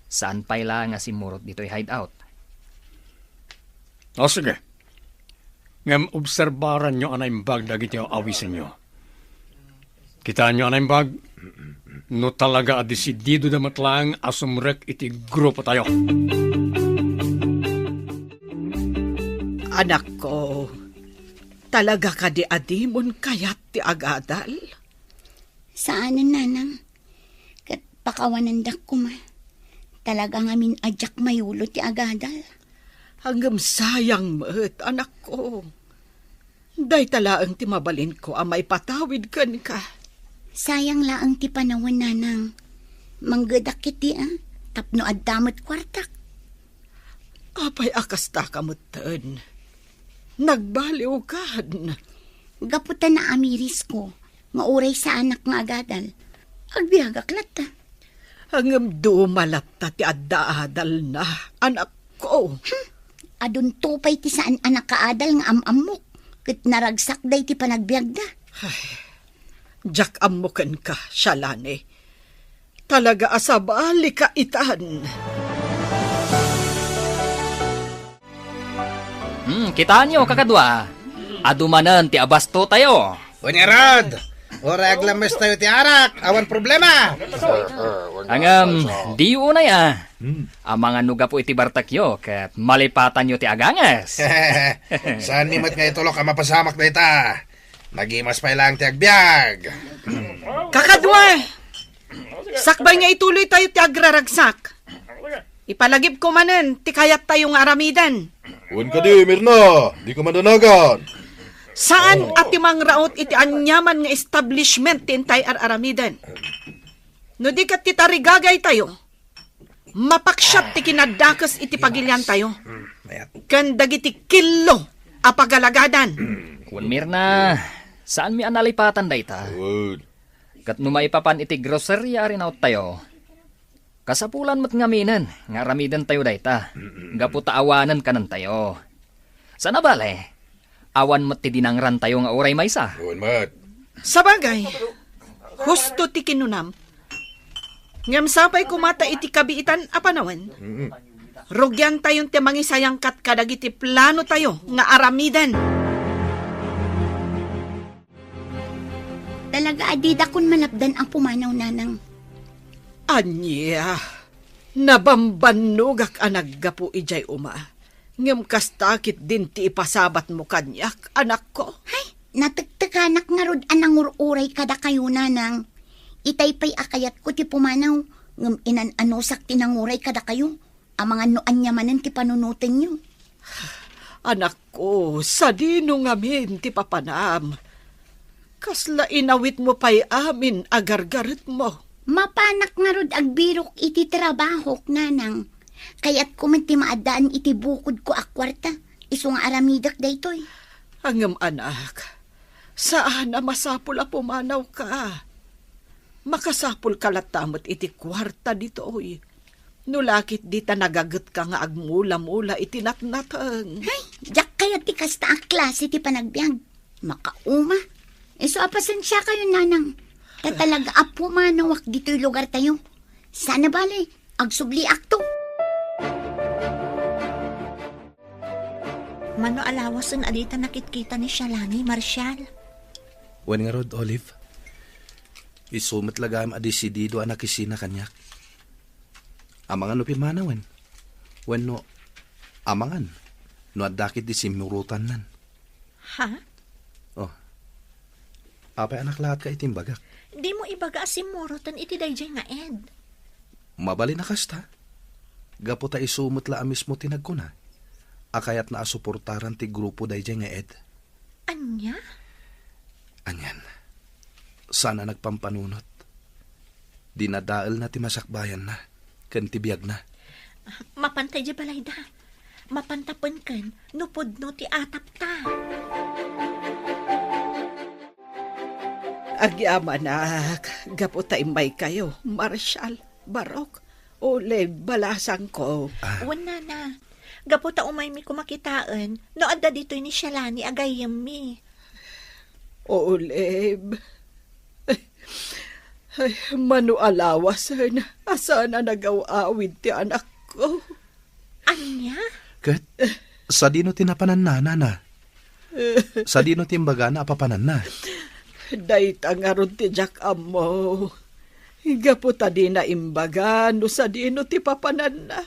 Saan pay laeng a simmurot ditoy hideout. O, sige. Ngem obserbaranyo a naimbag dagiti awisenyo. Kitaenyo a naimbag, no talaga a desididoda met laeng a sumrek iti grupotayo. Anakko, talaga kadi a dimon kayat ti agadal? Saanen, Nanang. Ket pakawanendak koma. Talaga ngamin a diak mayulo ti agadal. Ngem sayang met, anakko. Dayta laeng ti mabalinko a maipatawid kenka. Sayang laeng ti panawen, Nanang. Manggedak iti, a, tapno adda met kuartak. Apay a kasta ka metten? Nagbaliwkan. Gapu ta naamirisko nga uray saanak nga agadal, agbiagak latta. Ngem duma latta ti adda adalna, anakko. Hmm, adunto pay ti saan a nakaadal nga am-ammok, ket naragsak daydi panagbiagda. Ay, diak ammo kenka, Shalani. Talaga a sabalika itan. Hmm, kitaenyo, kakadua. Adu manen ti abastotayo. Wen ngarud, uray aglammestayo ti arak, awan problema. Ngem, diyo unay a. Amangan no gapu iti bartekyo ket malipatanyo ti aganges. Saan ni met nga itulok a mapasamak dayta. Nagimas pay laeng ti agbiag. Kakadua! Sakbay nga ituloytayo ti agraragsak, Ipalagipko manen ti kayattayo nga aramiden. Wen kadi, Mirna, dika madanagan. Saan a ti mangraut iti aniaman nga establishment ti intay ar-aramiden. No di ket ti tarigagaytayo, mapaksiat ti kinadakes iti pagiliantayo ken dagiti killo a pagalagadan. Wen, Mirna, saanmi a nalipatan dayta. Wen. Ket no maipapan iti groseria a rinaottayo, kasapulan met ngaminen nga aramidentayo dayta, gapu ta awanen kanentayo. Sana bale, awan met ti dinangrantayo nga uray maysa. Wen met. Sabagay, husto ti kinunam. Ngem sapay koma ta iti kabiitan a panawen, mm, rugiantayon ti mangisayangkat kadagiti planotayo nga aramiden. Talaga a didakon malapdan a pumanaw, Nanang. Ania, nabambannogak a naggapu idiay uma. Ngem kasta ketdin ti ipasabatmo kaniak, anakko. Hay, natektekanak ngarud a nangur-uray kadakayo, Nanang. Itay pay a kayatko ti pumanaw, ngem inan-anusak ti nanguray kadakayo. Amangan no ania manen ti panunotenyo. Anakko, sadino ngamin ti papanam? Kasla inawitmo pay amin a gargaretmo. Mapanak ngarud agbirok iti trabahok, Nanang. Kayatko met ti maaddaan iti bukodko a kuarta, isu nga aramidek daytoy. Ngem anak, saan a masapul a pumanawka. Makasapulka latta met iti kuarta ditoy. No la ketdi ta nagagetka nga agmula-mula iti natnateng. Ay, diak kayat ti kasta a klase ti panagbiag. Makauma. Isu a pasensiakayo, Nanang. Ta talaga a pumanawak ditoy lugartayo. Sana bale, agsubliakto. Mano a lawasen a dita nakitkita ni Shalani, Marshall? Wen ngarud, Olive. Isu met la gayam a desidido a nakisina kaniak. Amangan no pimmanawen. Wenno, amangan no adda ketdi simmurotannan. Ha? Oh. Apay a naklaatka iti imbagak? Dimo ibaga a simmuroten iti daydiay nga ed. Mabalin a kasta. Gapu ta isu met la a mismo ti nagkuna a kayatna a suportaran ti grupo daydiay nga ed. Ania? Anian, saan a nagpampanunot. Dinadaelna ti masakbayanna ken ti biagna. Mapanta idiay balayda. Mapanta pen ken no pudno ti atapta. Agyamanak, gapu ta immaykayo, Marshall, Barok, Olive, balasangko. Ah. Wen, Nana. Gapu ta umaymi koma kitaen no adda ditoy ni Shalani a gayyemmi. Olive. Ay, mano a lawasen a saan a nagaw-awid ti anakko. Ania? Ket sadino ti napananna, Nana? Sadino ti imbagana a papananna? Dayta ngarud ti diak ammo. Gapu ta dina imbaga no sadino ti papananna.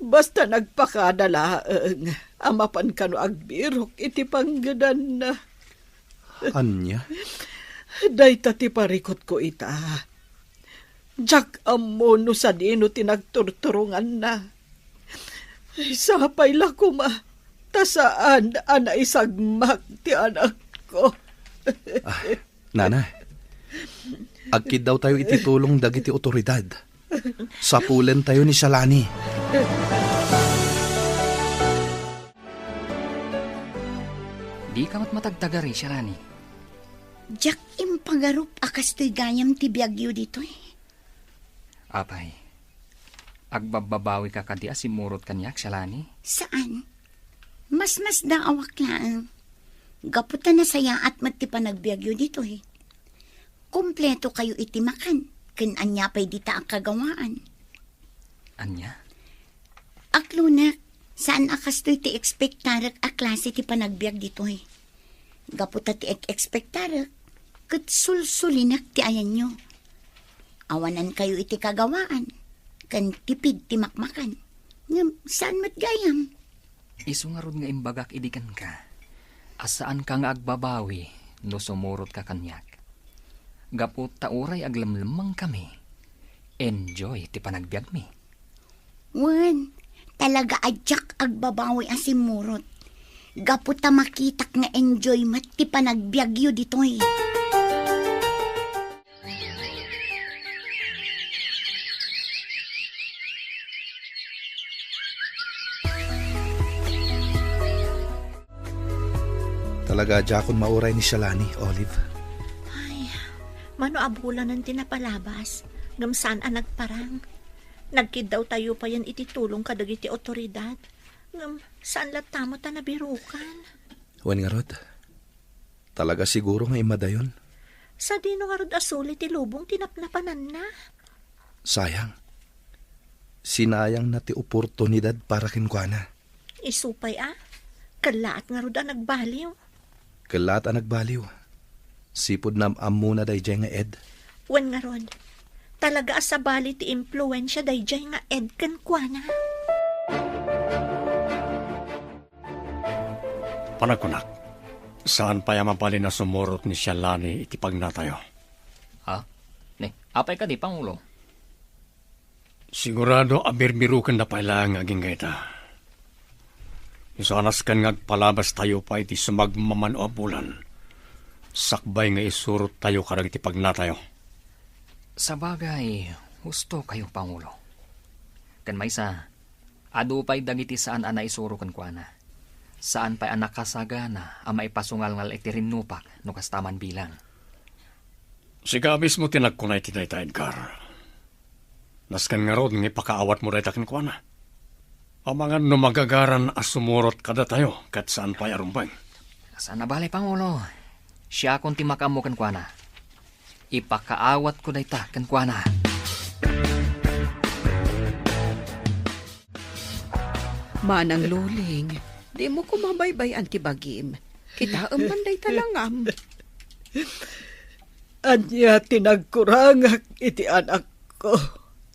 Basta nagpakada laeng a mapan kano agbirok iti panggedanna. Ania? Dayta ti parikutko ita. Diak ammo no sadino ti nagturturonganna. Sapay la koma ta saan a naisagmak ti anakko. Ah, Nana, agkiddawtayo iti tulong dagiti otoridad. Sapulentayo ni Shalani. Dika met matagtagari, Shalani. Diak impagarup a kastoy gayam ti biagyo ditoy. Apay, agbabbabawika kadi a simmurot kaniak, Shalani? Saan. Masmasdaawak laeng. Gapu ta nasayaat met ti panagbiagyo ditoy. Kompleto kayo iti makan, ken ania pay dita a kagawaan. Ania? Aklonek, saan a kastoy ti ekspektarek a klase ti panagbiag ditoy. Gapu ta ti ek-ekspektarek, ket sulsulinek ti ayanyo. Awanan kayo iti kagawaan, ken tipid ti makmakan. Ngem saan met gayam? Isu ngarud nga imbagak idi kenka, a saanka nga agbabawi no sumurotka kaniak. Gapu ta uray aglemlemmengkami, enjoy ti panagbiagmi. Wen, talaga a diak agbabawi a simmurot. Gapu ta makitak nga enjoy met ti panagbiagyo ditoy. Talaga, diakon mauray ni Shalani, Olive. Ay, mano a bulanen ti napalabas, ngem saan a nagparang. Nagkiddawtayo payen iti tulong kadagiti otoridad, ngem saan latta met a nabirukan. Wen ngarud, talaga siguro nga immadayon. Sadino ngarud a suli ti lubong ti napnapananna? Sayang. Sinayangna ti oportunidad para kenkuana. Isu pay a, kellaat ngarud a nagbaliw. Kellaat a nagbaliw. Sipud naam-ammona daydiay nga Ed. Wen ngarud, talaga a sabali ti impluensia daydiay nga Ed kenkuana. Panagkunak, saan pay a mabalin a sumurot ni Shalani iti pagnatayo? Ha? Ne, apay kadi, Pangulo? Sigurado a birbirukenna pay laeng nga agingga ita. Isu a nasken nga agpalabastayo pay iti sumagmamano a bulan, sakbay nga isurottayo kadagiti pagnatayo. Sabagay, husto kayo, Pangulo. Ken maysa, adu pay dagiti saan a naisuro kenkuana. Saan pay a nakasagana a maipasungalngal iti rinnupak no kasta man bilang. Sika mismo ti nagkuna iti dayta, Edgar. Nasken ngarud nga ipakaawatmo dayta kenkuana. Amangan no magagaran a sumurot kadatayo ket saan pay a rumbeng. Saan a bale, Pangulo. Siakon ti makaammo kenkuana. Ipakaawatko dayta kenkuana. Manang Luling, dimo koma baybay-an ti bagim. Kitaem man dayta langam. Ania ti nagkurangak iti anakko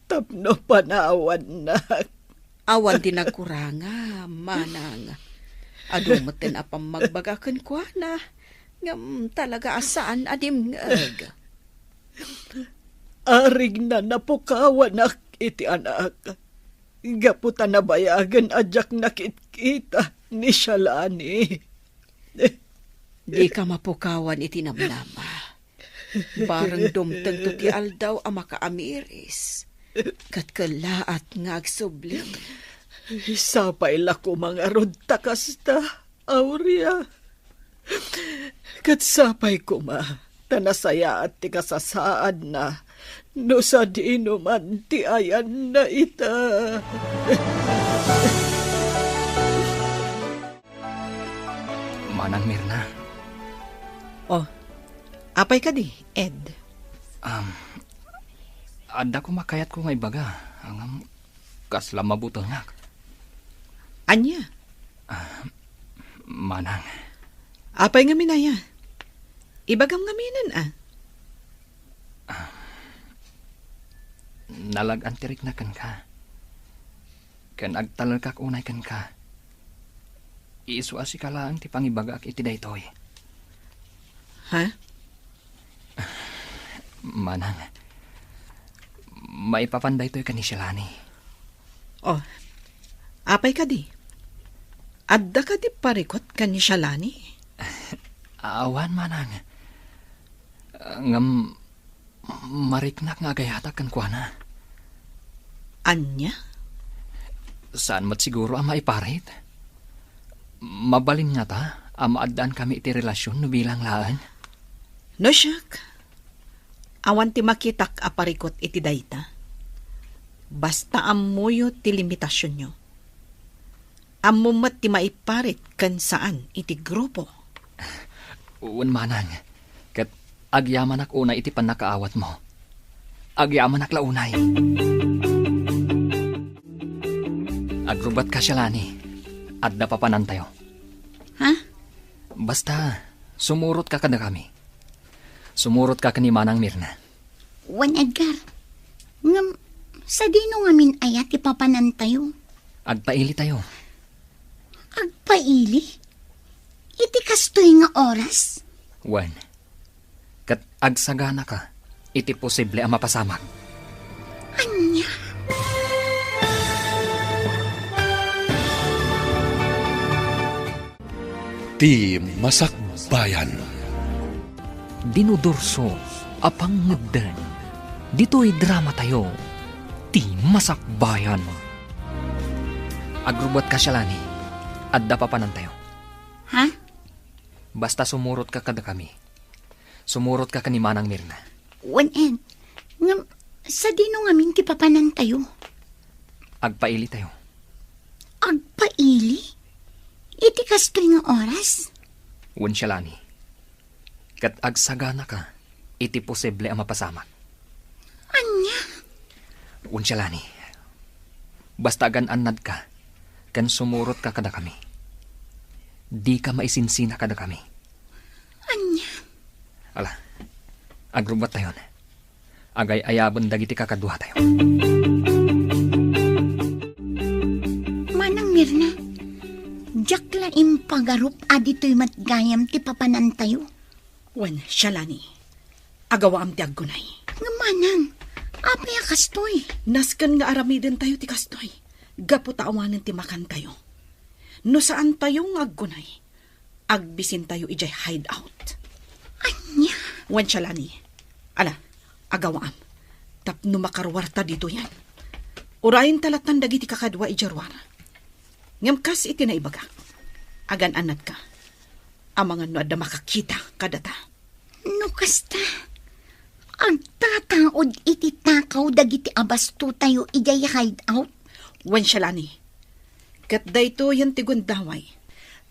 tapno panawannak? Awan ti nagkurangam, manang. Adu metten a pammagbaga kenkuana, ngem talaga a saan a dimngeg. Arigna napukawanak iti anak. Gapu ta nabayagen a diak nakitkita ni Shalani. Dika mapukawan iti namnama. Bareng dumtengto ti aldaw a makaamiris, ket kellaat nga agsubli. Sapay la koma ngarud ta kasta, Aurea. Ket sapay koma ta nasayaat ti kasasaadna no sadino man ti ayanna ita. Manang Mirna. Oh, apay kadi, Ed? Um, adda koma kayatko nga ibaga, ngem kasla mabutengak. Ania? Ah, manang. Apay ngamin aya? Ibagam ngaminen, a? Ah, nalag-an ti rikna kenka. Ken agtalekak unay kenka. Isu a sika laeng ti pangibagaak iti daytoy. Ha? Manang, maipapan daytoy ken ni Shalani. Oh, apay kadi? Adda kadi parikut ken ni Shalani? Awan, manang. Ngem, mariknak nga agayatak kenkuana. Ania? Saan met siguro a maiparit. Mabalin ngata a maaddaankamin iti relasion no bilang laeng? No siak, awan ti makitak a parikut iti dayta. Basta ammoyo ti limitasionyo. Ammom met ti maiparit ken saan iti grupo. Wen manang, ket agyamanak unay iti pannakaawatmo. Agyamanak la unay. Agrubatka, Shalani. Adda papanantayo. Ha? Basta, sumurotka kadakami. Sumurotka ken ni Manang Mirna. Wen, Edgar. Ngem, sadino ngamin aya ti papanantayo? Agpailitayo. Agpaili? Iti kastoy nga oras? Wen, ket agsaganaka iti posible a mapasamak. Ania? Ti Masakbayan. Dinudurso a pangngeddan. Ditoy dramatayo, Ti Masakbayan. Agrubbuat ka, Shalani. Adda papanantayo. Ha? Basta sumurotka kadakami. Sumurotka ken ni Manang Mirna. Wen, Ed. Ngem, sadino ngamin ti papanantayo? Agpailitayo. Agpaili? Iti kastoy nga oras? Wen, Shalani. Ket agsaganaka iti posible a mapasamak. Ania? Wen, Shalani. Basta agan-annadka ken sumurotka kadakami. Dika maisinsina kadakami. Ania? Ala, agrubbuattayon. Agay-ayaben dagiti kakaduatayo. Manang Mirna, diak la impagarup a ditoy met gayam ti papanantayo. Wen, Shalani, agawaam ti agkunay. Ngem manang, apay a kastoy? Nasken nga aramidentayo ti kastoy, gapu ta awanen ti makantayo. No saantayo nga agkunay, agbisintayo idiay hideout. Ania? Wen, Shalani. Ala, agawaam. Tapno makaruarta ditoyen. Urayenta lattan dagiti kakadua idiay ruar. Ngem kas iti naibagak, agan-annadka. Amangan no adda makakita kadata. No kasta, agtataud iti takaw dagiti abastotayo idiay hideout. Wen, Shalani. Ket daytoyen ti gundaway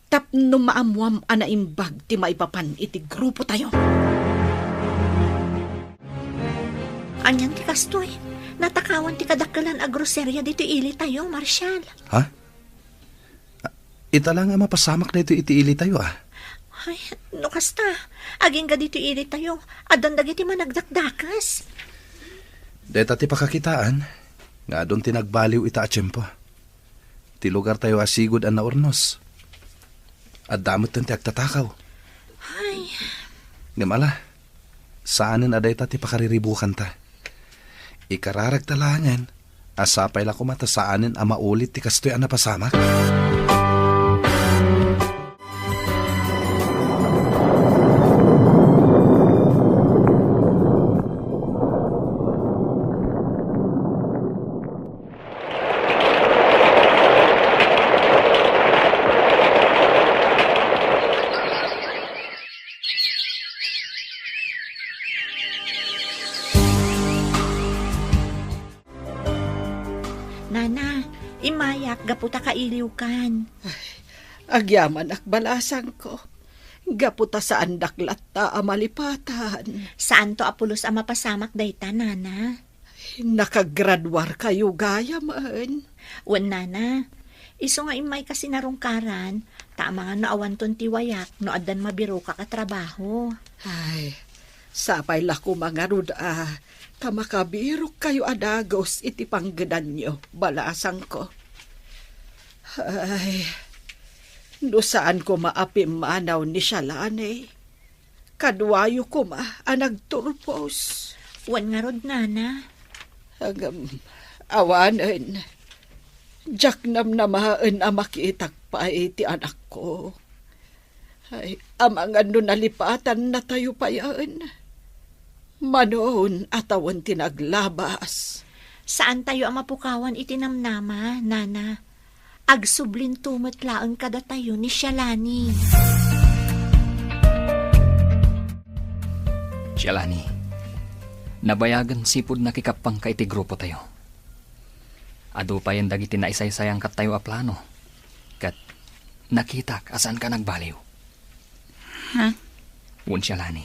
tapno maammuam a naimbag ti maipapan iti grupotayo. Anian ti kastoy? Natakawan ti kadakkelan a groseria ditoy ilitayo, Marshal. Ha? A, ita la nga mapasamak daytoy iti ilitayo, a. Ay, no kasta, agingga ditoy ilitayo, addan dagiti managdakdakes. Dayta ti pakakitaan nga adun ti nagbaliw ita a tiempo. Ti lugartayo a sigud a naurnos. Adda metten ti agtatakaw. Ay. Ngem ala, saanen a dayta ti pakariribukanta. Ikararagta laengen a sapay la koma ta saanen a maulit ti kastoy a napasamak. Nana, immayak gapu ta kailiwkan. Ay, agyamanak, balasangko. Gapu ta saandak latta a malipatan. Saanto a pulos a mapasamak dayta, Nana. Nakagraduarkayo gayamen. Wen, Nana. Isu nga immayka sinarungkaran, ta amangan no awanton ti wayak no addan mabirokak a trabaho. Ay, sapay la koma ngarud a ta makabirokkayo a dagus iti panggedanyo, balasangko. Ay, no saan koma a pimmanaw ni Shalani, kaduayo koma a nagturpos. Wen ngarud, Nana. Ngem, awanen, diak namnamaen a makitak pay ti anakko. Ay, amangan no nalipatannatayo payen. Manon a tawen ti naglabas. Saantayo a mapukawan iti namnama, Nana. Agsublinto met laeng kadatayo ni Shalani. Shalani, nabayagen sipud nakikappangka iti grupotayo. Adu payen dagiti naisaysayankatayo a plano, ket nakitak a saanka nagbaliw. Ha? Wen, Shalani,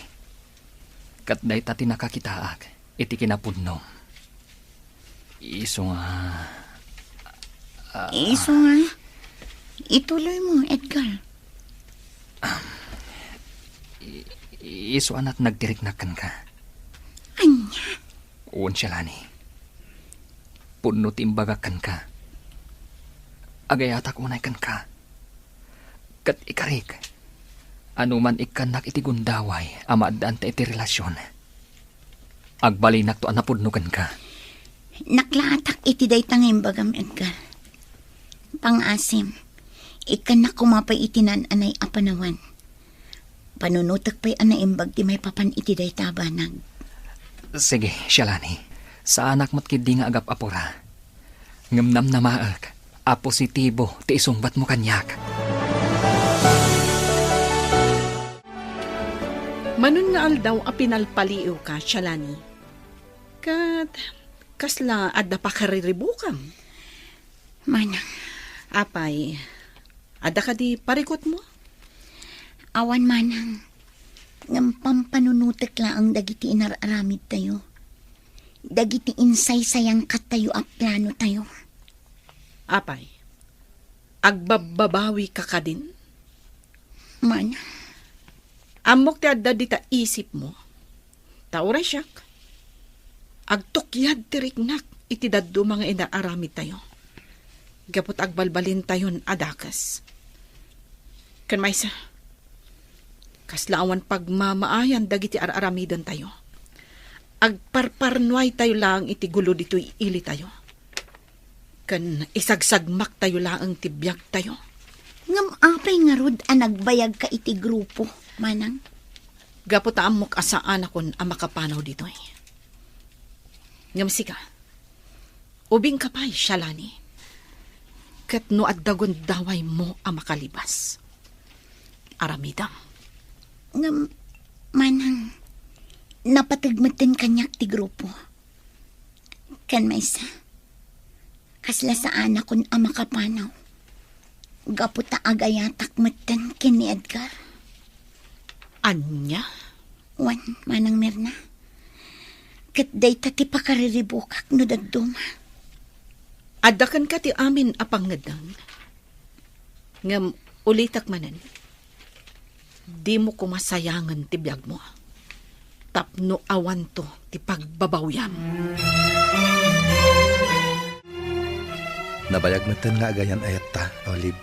ket dayta ti nakakitaak iti kinapudno. Isu nga, ah, Isu nga, ituloy mo, Edgar. I-, isu a nagtiriknak kenka. Ania? Wen, Shalani. Pudno ti imbagak kenka. Agayatak unay kenka. Ket ikarik, anoman ikkannak iti gundaway a maaddaan ta iti relasion, agbalinakto a napudno kenka. Naklaatak iti dayta nga imbagam, Edgar. Pangaasim, Ikkannak koma pay iti naan-anay a panawen. Panunotek pay a naimbag ti maipapan iti dayta a banag. Sige, Shalani. Saanak met ketdi nga agap-apura. Ngem namnamaek a positibo ti isungbatmo kaniak. Manon nga aldaw a pinalpaliiwka, Shalani. Ket kasla adda pakariribukam? Manang. Apay, adda kadi parikutmo? Awan, Manang. Ngem pampanunotek laeng dagiti inar-aramidtayo. Dagiti insaysayangkattayo a planotayo. Apay, agbabbabawika kadin? Manang. Ammok ti adda dita isipmo. Ta uray siak, agtukyad ti riknak iti dadduma nga inar-aramidtayo. Gapu ta agbalbalintayon a dakes. Ken maysa, kasla awan pagmamaayan dagiti ar-aramidentayo. Agparparnuaytayo laeng iti gulo ditoy ilitayo. Ken isagsagmaktayo laeng ti biagtayo. Ngem apay ngarud a nagbayagka iti grupo, Manang? Gapu ta ammok a saanakon a makapanaw ditoy. Ngem sika, ubingka pay, Shalani. Ket no adda gundawaymo a makalibas, aramidem. Ngem, Manang, napateg metten kaniak ti grupo. Ken maysa, kasla saanakon a makapanaw. Gapu ta agayatak metten ken ni Edgar. Ania? Wen, Manang Mirna. Ket dayta ti pakariribukak no dadduma. Adda kenka ti amin a pangngeddeng. Ngem ulitek manen, dimo koma sayangen ti biagmo tapno awanto ti pagbabawiam. Nabayag metten nga agayan-ayatta, Olive.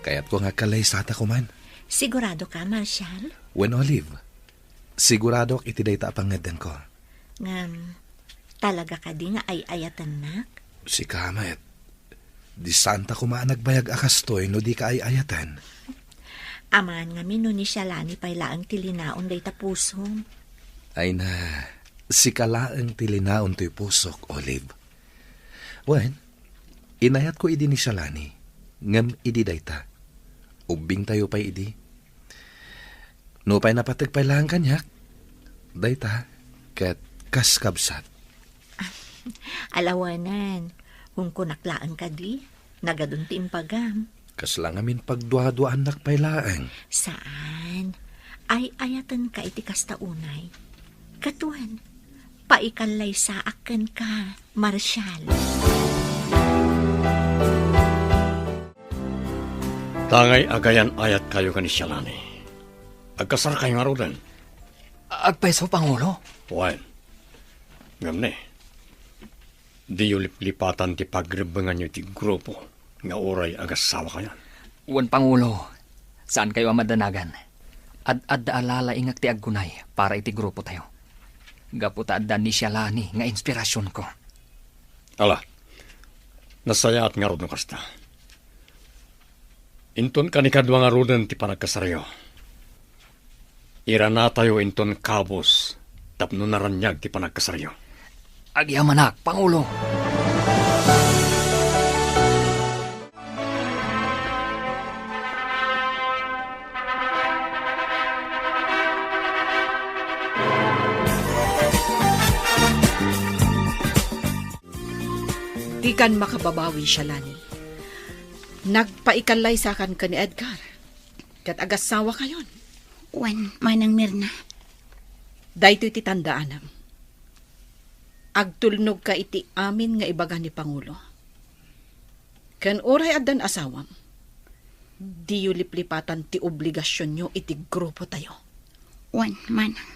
Kayatko nga agkallaysata koman. Sigurado ka, Marshal? Wen, Olive. Siguradok iti dayta a pangngeddengko. Ngem, talaga kadi nga ay-ayatennak? Sika met. Di saanta koma a nagbayag a kastoy no dika ay-ayaten. Amangan ngamin no ni Shalani pay laeng ti linaon dayta pusom. Ay na, sika laeng ti linaon toy pusok, Olive. Wen, inayatko idi ni Shalani, ngem idi dayta, ubbingtayo pay idi. Nupay napateg pay laeng kaniak, dayta ket kas kabsat. Alawanan, kunkunak laeng kadi, nagadun ti impagam. Kasla ngamin pagduaduaannak pay laeng. Saan. Ay-ayatenka iti kasta unay. Ket wen, paikallaysaak kenka, Marshal. Tangay agayan-ayatkayo ken ni Shalani. Agkasarkayo ngaruden? Agpayso, Pangulo? Wen. Ngem ne, diyo liplipatan ti pagrebbenganyo iti grupo nga uray agassawakayon. Wen, Pangulo, saankayo a madanagan. Ad-adda a lalaingek ti aggunay para iti grupotayo. Gapu ta adda ni Shalani nga inspirasionko. Ala, nasayaat ngarud no kasta. Inton kanikadua ngaruden ti panagkasaryo, iranatayo inton kabus tapno naraniag ti panagkasaryo. Agyamanak, Pangulo! Dikan makababawi, Shalani. Nagpaikallaysakan ken ni Edgar. Ket agassawakayon. Wen, Manang Mirna. Daytoy ti tandaanam. Agtulnogka iti amin nga ibaga ni Pangulo. Ken uray addan asawam, diyo liplipatan ti obligasionyo iti grupotayo. Wen, Manang.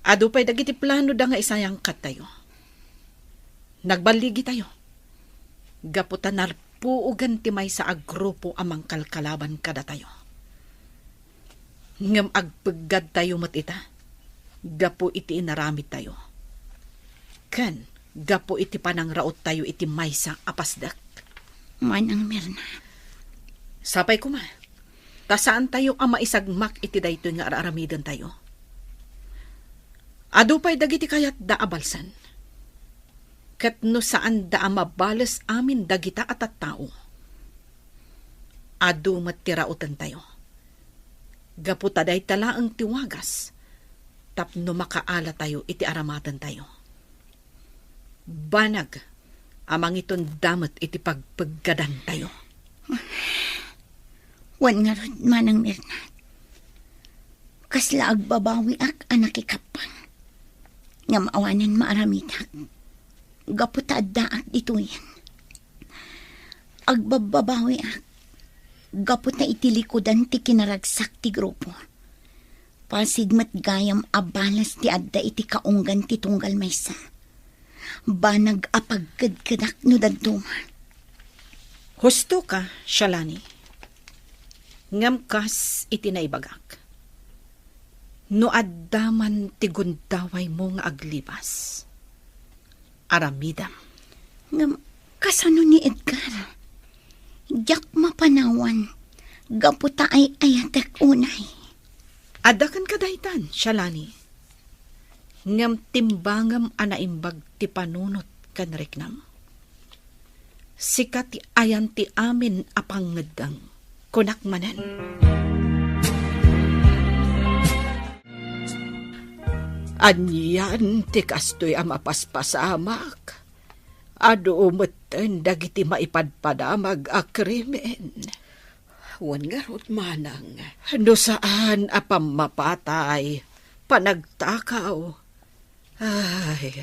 Adu pay dagiti planoda nga isayangkattayo. Nagballigitayo. Gapu ta narpuogen ti maysa a grupo a mangkalkalaban kadatayo. Ngem agpeggadtayo met ita gapu iti inaramidtayo. Ken gapu iti panangraottayo iti maysa a pasdek. Manang Mirna, Sapay koma, ta saantayo a maisagmak iti daytoy nga ar-aramidentayo. Adu pay dagiti kayatda a balsen. Ket no saanda a mabales amin dagita a tattao, adu met ti rautentayo. Gapu ta dayta laeng ti wagas tapno makaalatayo iti aramatentayo. Banag a mangitunda met iti pagpeggadantayo. Wen ngarud, Manang Mirna, kasla agbabawiak a nakikappang. Ngem awanen maaramidak. Gapu ta addaak ditoyen. Agbabbabawiak. Gapu ta iti likudan ti kinaragsak ti grupo. Pasig met gayam a balas ti adda iti kaunggan ti tunggal maysa. Banag a pagkedkedak no dadduma. Husto ka, Shalani. Ngem kas iti naibagak, no adda man ti gundawaymo nga aglibas, aramidem. Ngem kasano ni Edgar? Diak mapanawan gapu ta ay-ayatek unay. Adda kenka daytan, Shalani. Ngem timbangem a naimbag ti panunot ken riknam. Sika ti ayan ti amin a pangngeddeng, kunak manen. Anian ti kastoy a mapaspasamak? Adu metten dagiti maipadpadamag a krimen. Wen ngarud, Manang. No saan a pammapatay, panagtakaw. Ay.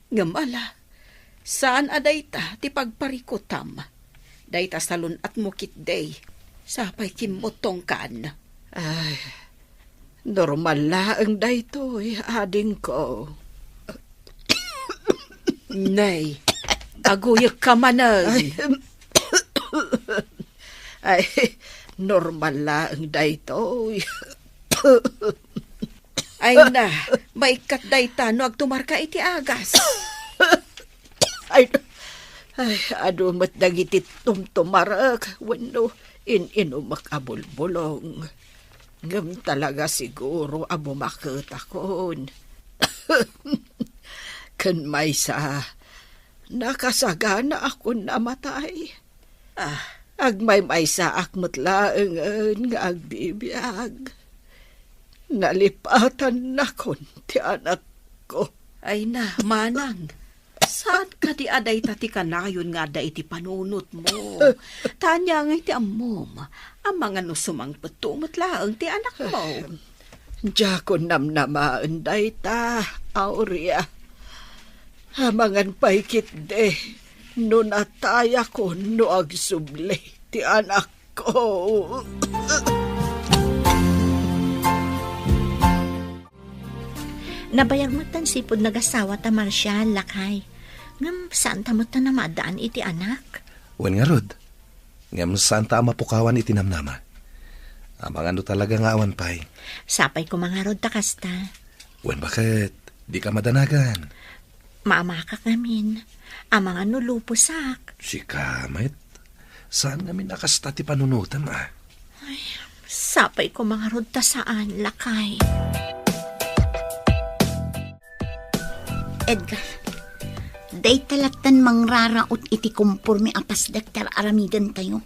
Ngem ala, saan a dayta ti pagparikutam. Dayta salun-atmo ketdi. Sapay kimmutongkan. Ay, normal laeng daytoy, adingko. Nay, aguyekka manen. Ay, ay, normal laeng daytoy. Ay na, maikkat dayta no agtumarka iti agas. Ay, ay, adu met dagiti tumtumarek wenno in-inumek a bulbulong. Ngem talaga siguro a bumaketakon. Ken maysa, nakasaganaakon a matay. Ah, agmaymaysaak met laengen nga agbibiag. Nalipatannakon ti anakko. Ay na, Manang. Saan kadi a dayta ti kanayon nga adda iti panunotmo? Ta ania ngay ti ammom? Amangan no sumangpetto met laeng ti anakmo. Diakon namnamaen dayta, Aurea. Amangan pay ketdi no natayakon no agsubli ti anakko. Nabayag met ta sipud nagasawa ta Marshall, lakay. Ngem saan ta met ta namaaddaan iti anak. Wen ngarud. Ngem saan ta a mapukawan iti namnama. Amangan no talaga nga awan pay. Sapay koma ngarud ta kasta. Wen baket, dika madanagan. Maamakak ngamin. Amangan no luposak. Sika met. Saan ngamin a kasta ti panunotem, a? Ay, sapay koma ngarud ta saan, lakay. Edgar, dayta lattan mangraraot iti komporme a pasdek ti ar-aramidentayo.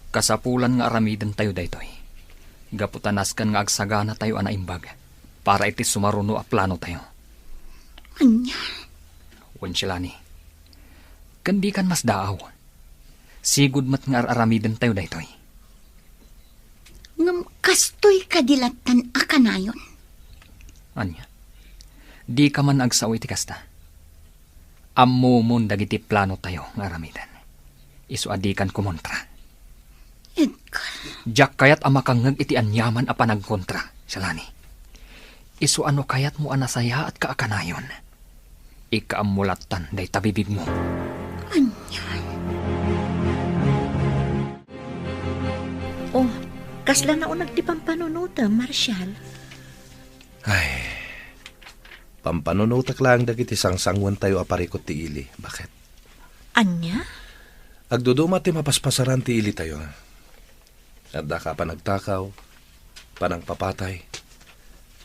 Kasapulan nga aramidentayo daytoy. Gapu ta nasken nga agsaganatayo a naimbag para iti sumaruno a planotayo. Ania? Wen, Shalani. Ken dikan masdaaw. Sigud met nga ar-aramidentayo daytoy. Ngem kastoy kadi lattan a kanayon? Ania? Dika man agsao iti kasta? Ammomon dagiti planotayo nga aramiden. Isu a dikan kumontra. Edgar. Diak kayat a makangngeg iti aniaman a panagkontra, Shalani. Isu a no kayatmo a nasayaatka a kanayon, ikaammo lattan dayta bibigmo. Ania? Oh, kasla nauneg ti pampanunotem, Marshall. Ay, pampanunotek laeng dagiti sangsanguentayo a parikut ti ili. Baket? Ania? Agduduma ti mapaspasaran ti ilitayo. Adda ka panagtakaw, panangpapatay,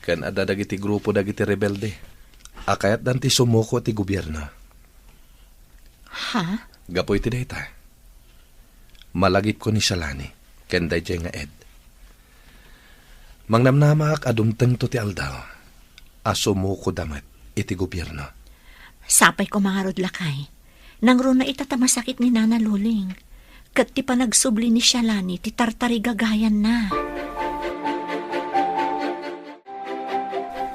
ken adda dagiti grupo dagiti rebelde a kayatdan ti sumuko ti gobierno. Ha? Gapu iti dayta, malagipko ni Shalani ken daydiay nga Ed. Mangnamnamaak a dumtengto ti aldaw a sumukoda met iti gobierno. Sapay ko mangarud, lakay. Nangruna ita ta masakit ni Nana Luling. Ket ti panagsubli ni Shalani ti tartarigagayanna.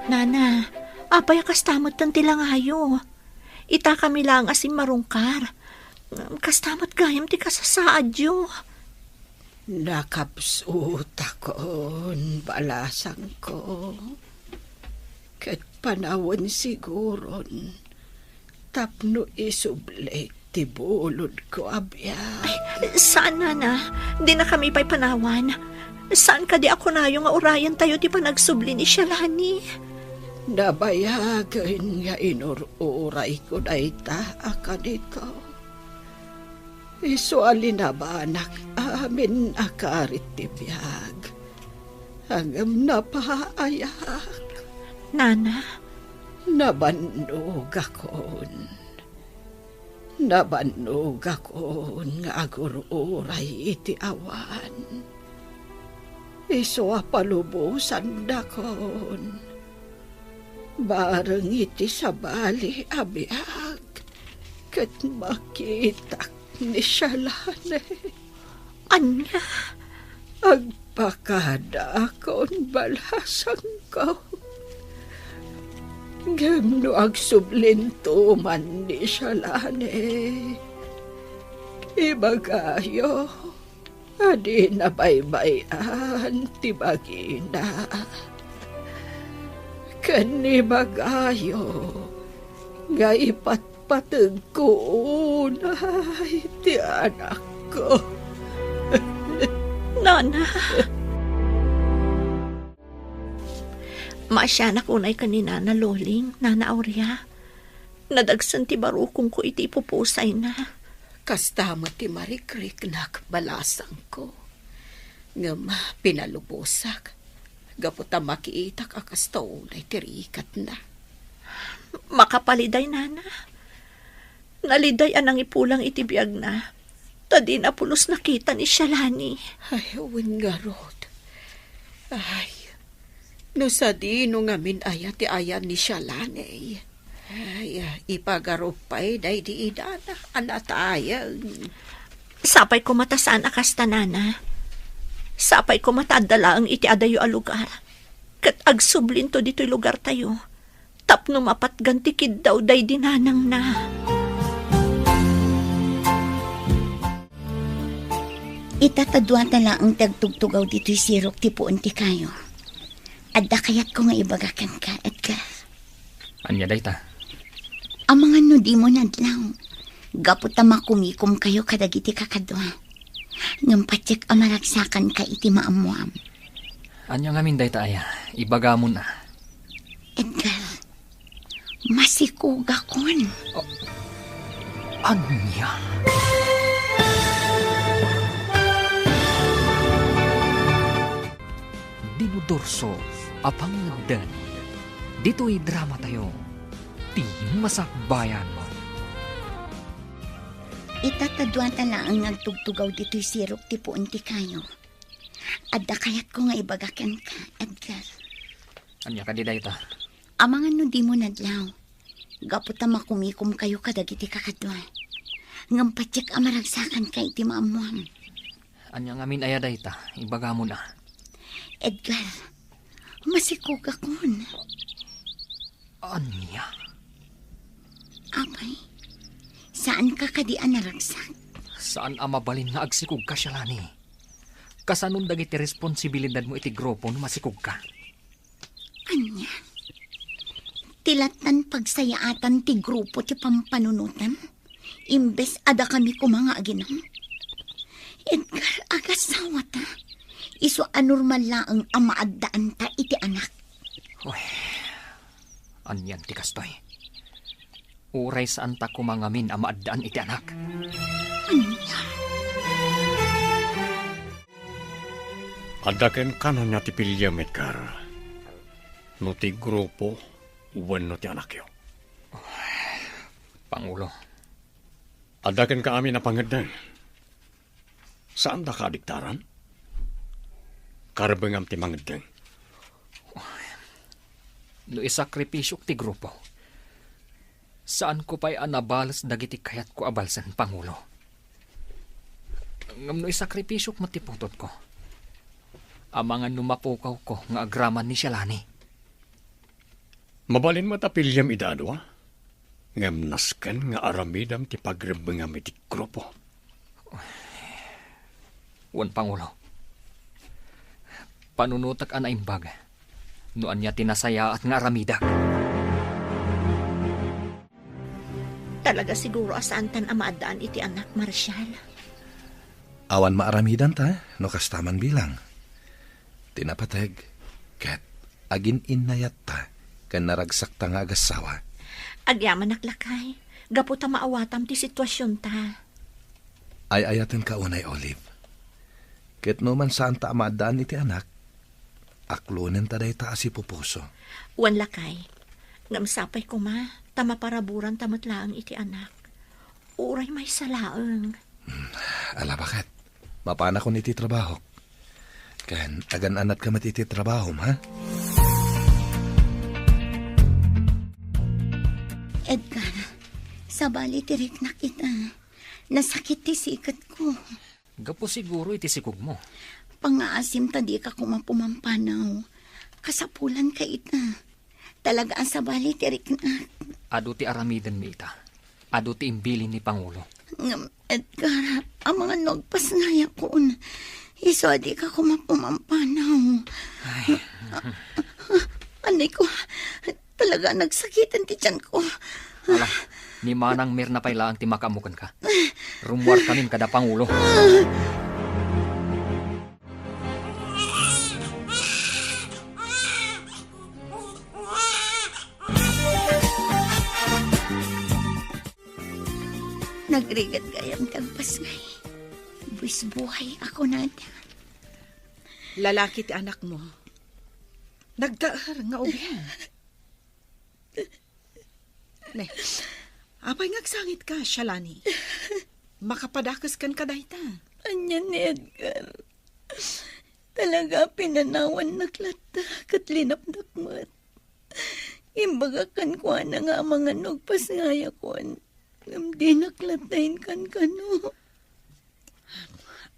Nana, apay a kasta met ti langayo? Ita kami laeng a simmarungkar. Kasta met gayam ti kasasaadyo. Nakapsutakon, balasangko. Ket panawen siguron tapno isublik ti bulodko a biag. Ay, saan, Nana. Dina kami pay panawan. Saan kadi a kunayo nga urayentayo ti panagsubli ni Shalani? Nabayagen nga inur-urayko dayta a kanito. Isu a linabanak amin a karit ti biag ngem napaayak. Nana? Nabannogakon. Nabannogakon nga agur-uray iti awan. Isu a palubosandakon bareng iti sabali a biag ket makitak ni Shalane. Ania? Agpakadaakon, balasangko. Ngem no agsublinto man ni Shalane, ibagayo a dina baybay-an ti bagina. Ken ibagayo nga ipatpategko unay ti anakko. Nana! Maasianak unay ken ni Nana Loling, Nana Aurea. Nadagsen ti barukongko iti ipupusayna. Kasta met ti marikriknak, balasangko. Ngem pinalubosak gapu ta makiitak a kasta unay ti rikatna. Makapaliday, Nana. Naliday a nangipulang iti biagna, ta dina pulos nakita ni Shalani. Ay, wen ngarud. Ay, no sadino ngamin aya ti ayan ni Shalani. Ay, ipagarup pay daydi inana a natayeng. Sapay koma ta saan a kasta, Nana. Sapay koma ta adda laeng iti adayo a lugar. Ket agsublinto ditoy lugartayo tapno mapatgan ti kiddaw daydi nanangna. Ita ta duata laeng ti agtugtugaw ditoy sirok ti puon ti kayo. Adda kayatko nga ibaga kenka, Edgar. Ania dayta? Amangan no dimo nadlaw, gapu ta makumikomkayo kadagiti kakadua. Ngem patiek a maragsakanka iti maammoam. Ania ngamin dayta aya? Ibagamon a. Edgar, masikogakon. Oh, ania? Dino Dorso a pangngegdan ditoy dramatayo, Ti Masakbayan. Ita ta duata laeng nga agtugtugaw ditoy sirok ti puon ti kayo. Adda kayatko nga ibaga kenka, Edgar. Ania kadi dayta? Amangan no dimo nadlaw, gapu ta makumikomkayo kadagiti kakadua. Ngem patiek a maragsakanka iti maammoam. Ania ngamin aya dayta? Ibagamon a. Edgar, masikogakon. Ania? Apay, saanka kadi a naragsak? Saan a mabalin nga agsikogka, Shalani. Kasanon dagiti responsibilidadmo iti grupo no masikogka? Ania? Ti lattan pagsayaatan ti grupo ti pampanunotam, imbes a dakami koma nga aginam? Edgar, agasawata. Isu a normal laeng a maaddaanta iti anak. Uy, anian ti kastoy? Uray saanta koma ngamin a maaddaan iti anak. Ania? Adda kenka ania ti piliem, Edgar? No ti grupo wenno ti anakyo? Pangulo. Adda kenka amin a pangeddeng. Saandaka a diktaran? Karbengam ti mangeddeng. No isakripisiok ti grupo, saanko pay a nabales dagiti kayatko a balsen, Pangulo. Ngem no isakripisiok met ti putotko, amangan no mapukawko nga agraman ni Sialani. Mabalin met a piliem ida a dua, ngem nasken nga aramidem ti pagrebbengam iti grupo. Wen, Pangulo. Panunotek a naimbag no ania ti nasayaat nga aramidek. Talaga siguro a saantan a maaddaan iti anak, Marshal. Awan maaramidanta no kasta man bilang. Ti napateg, ket agin-innayatta ken naragsakta nga agassawa. Agyamanak, lakay, gapu ta maawatam ti situasionta. Ay-ayatenka unay, Olive. Ket no man saanta a maaddaan iti anak, aklonenta dayta a sipupuso. Wen, lakay, ngem sapay koma ta maparaburanta met laeng iti anak. Uray maysa laeng. Hmm, ala, baket. Mapanakon iti trabahok. Ken agan-anatka met iti trabahom, ha? Edgar, sabali ti riknak ita. Nasakit ti siketko. Gapu siguro iti sikogmo. Pangngaasim ta dika koma pumampanaw. Kasapulanka ita. Talaga a sabali ti riknak. Adu ti aramidenmi ita. Adu ti imbilin ni Pangulo. Ngem, Edgar, amangan no agpasngayakon. Isu a dika koma pumampanaw. Ay. Anay ko, talaga a nagsakiten ti tiyanko. Ala, ni Manang Mirna pay laeng ti makaammo kenka. Rummuarkamin kada Pangulo. Nagrigat gayam ti agpasngay. Buis buhay a kunada. Lalaki ti anakmo. Nagdaer nga ubing. Ne, apay nga agsangitka, Sialani? Makapadakes kenka dayta. Ania ni Edgar? Talaga a pinanawannak latta ket linapnak met. Imbagak kenkuana nga amangan no agpasngayakon, ngem dinak latta inkankano.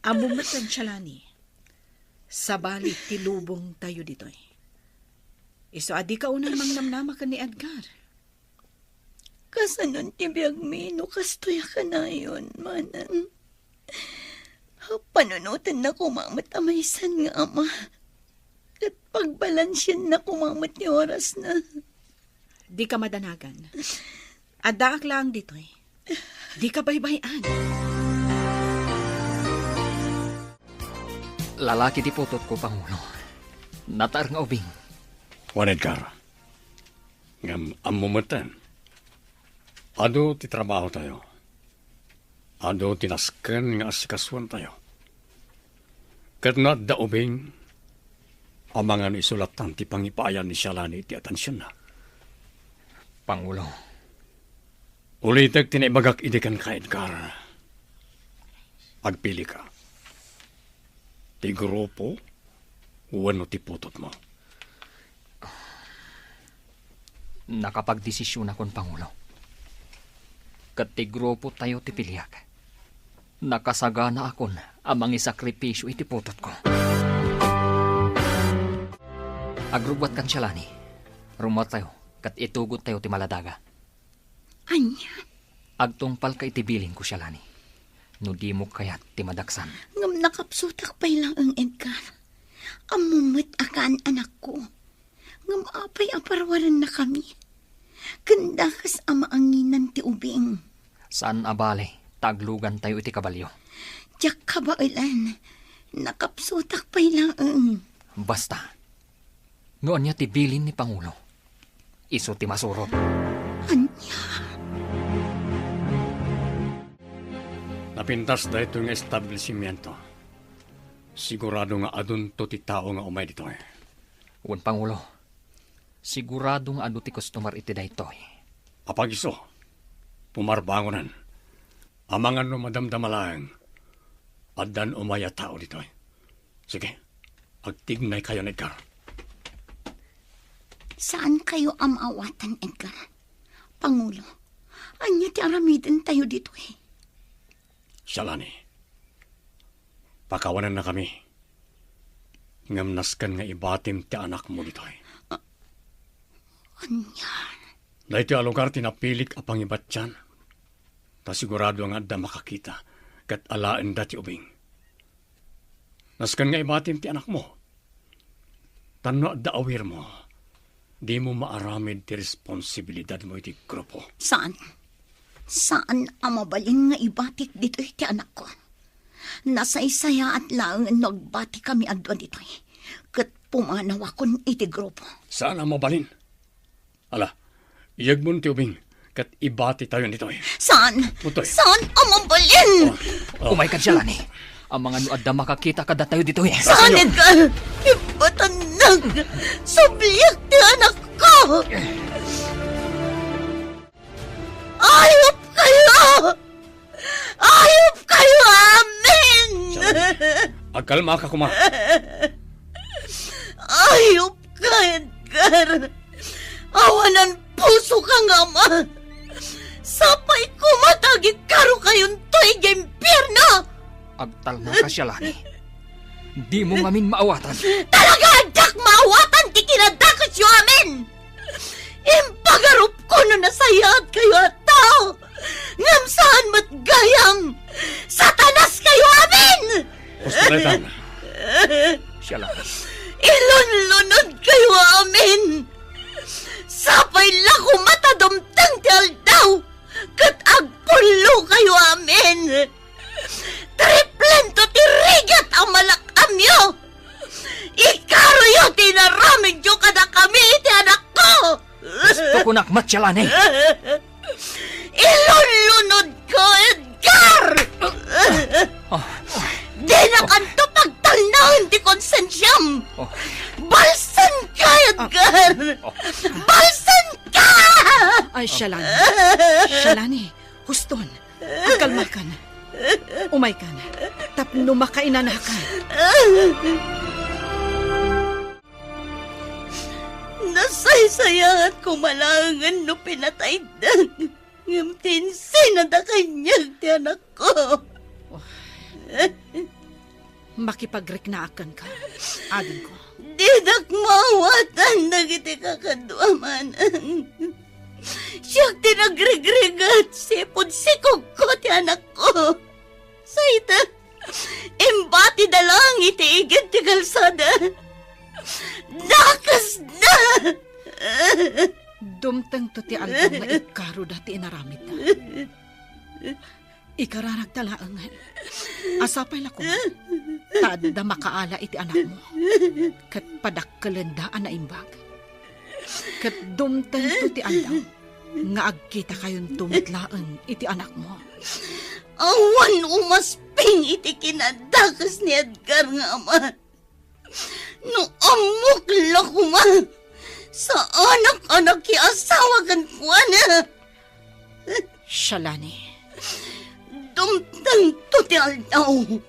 Ammom met, Sialani, sabali ti lubongtayo ditoy. Isu a dika unay mangnamnama ken ni Edgar. Kasanon ti biagmi no kastoy a kanayon, Manang? Panunotenna koma met a maysan nga ama, ket pagbalansianna koma met ti orasna. Dika madanagan. Addaak laeng ditoy. Dika baybay-an. Lalaki ti putotko, Pangulo. Nataer nga ubing. Wen, Edgar. Ngem ammo metten, adu ti trabahotayo. Adu ti nasken nga asikasuentayo. Ket no adda ubing, amangan isu lattan ti pangipaayan ni Sialani iti atensionna. Pangulo. Ulitek ti naibagak idi kenka, Edgar. Agpilika. Ti grupo wenno ti putotmo? Nakapagdesisionakon, Pangulo. Ket ti grupotayo ti piliak. Nakasaganaakon a mangisakripisio iti putotko. Agrubbuatkan, Sialani. Rummuartayo ket itugodtayo ti maladaga. Ania? Agtungpalka iti bilinko, Sialani, no dimo kayat ti madaksan. Ngem nakapsutak pay laeng, Edgar. Ammom met a kaan-anakko. Ngem apay a parwarennakami? Ken dakes a maanginan ti ubing. Saan a bale ta aglugantayo iti kabalio. Diak kabaelan. Nakapsutak pay laeng. Basta, no ania ti bilin ni Pangulo, isu ti masurot. Ania? Napintas daytoy nga establishimiento. Sigurado nga adunto ti tao nga umay ditoy. Wen, Pangulo. Sigurado nga adu ti customer iti daytoy. Apagiso, pumarbangonan. Amangan no madamdama laeng, addan umay a tao ditoy. Sige, agtignaykayo, Edgar. Saankayo a maawatan, Edgar. Pangulo, ania ti aramidentayo ditoy? Shalani, pakawanennakami. Ngem nasken nga ibatim ti anakmo ditoy. A-, ania? Daytoy a lugar ti napilik a pangibatian. Ta sigurado nga adda makakita ket alaenda ti ubing. Nasken nga ibatim ti anakmo. Tan no adda awirmo, dimo maaramid ti responsibilidadmo iti grupo. Saan. Saan a mabalin nga ibatik ditoy ti anakko. Nasaysayaat laeng no agbatikami a dua ditoy. Ket pumanawakon iti grupo. Saan a mabalin. Ala, iyegmon ti ubing, ket ibatitayon ditoy. Saan? Utoy. Saan a mabalin? Oh, oh. Umayka, Shalani. Amangan no adda makakita kadatayo ditoy. Saan, Edgar? Ipatanag. Subliak ti anakko. Ayupkayo! Ayupkayo amin! Shalani, agkalmaka koma. Ayupka, Edgar. Awanan pusoka nga ama. Sapay koma ta agikkarokayonto idiay impierno. Agtalnaka, Shalani. Dimo ngamin maawatan. Talaga a diak maawatan ti kinadakesyo amin! Impagarupko no nasayaatkayo a tao, ngem saan met gayam! Satanaskayo amin! Husto daytan. Shalani. Ilunlunodkayo amin! Sapay la koma ta dumteng ti aldaw ket agpullokayo amin! Triplento ti rigat a malak-amyo! Ikaroyo ti inaramidyo kadakami iti anakko! Husto kunak met, Shalani. Ilunlunodko, Edgar! Ah. Dinakanto pagtalnaen ti konsensiam! Oh. Balsenka, Edgar! Oh. Balsenka! Ay, Shalani. Shalani, huston. Agkalmakan. Umaykan. Tapno makainanakan. Nasaysayaat koma laengen no pinatayda, ngem ti insinada kaniak ti anakko. Oh. Makipagriknaak kenka, agingko. Didak maawatan dagiti kakaduam, Manang. Siak ti nagrigrigat, sipud sikogko ti anakko. Sayta, imbatida laeng iti igid ti kalsada. Dakesda! Dumtengto ti aldaw nga ikkaroda ti inaramidda. Ikararagta laengen a sapay la koma ta adda makaala iti anakmo ket padakkelenda a naimbag. Ket dumtengto ti aldaw nga agkitakayonto met laeng iti anakmo. Awan umasping iti kinadakes ni Edgar nga ama. No ammok la koma, saanak a nakiasawa kenkuana. Shalani. Dumtengto ti aldaw.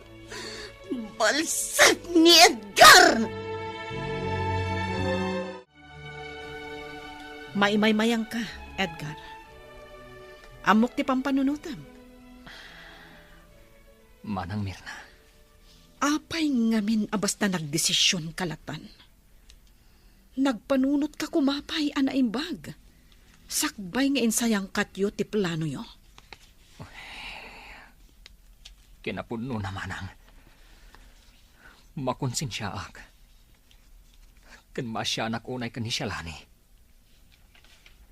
Balsek ni Edgar! Maimaymayangka, Edgar. Ammok ti pampanunotem. Manang Mirna. Apay ngamin a basta nagdesisionka latan? Nagpanunotka koma pay a naimbag, sakbay nga insayangkatyo ti planoyo. Kinapudnona, Manang. Makonsensiaak. Ken maasianak unay ken ni Shalani.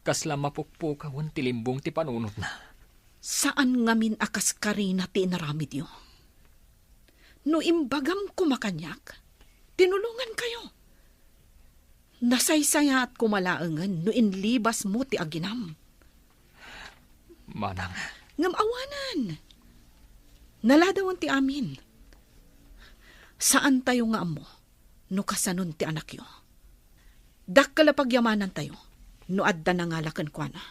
Kasla mapukpukawen ti limbong ti panunotna. Saan ngamin a kaskarina ti inaramidyo. No imbagam koma kaniak, tinulongankayo. Nasaysayaat koma laengen no inlibasmo ti aginam. Manang. Ngem awanen. Naladawen ti amin. Saantayo nga ammo no kasanon ti anakyo. Dakkel a pagyamanantayo no adda nangala kenkuana.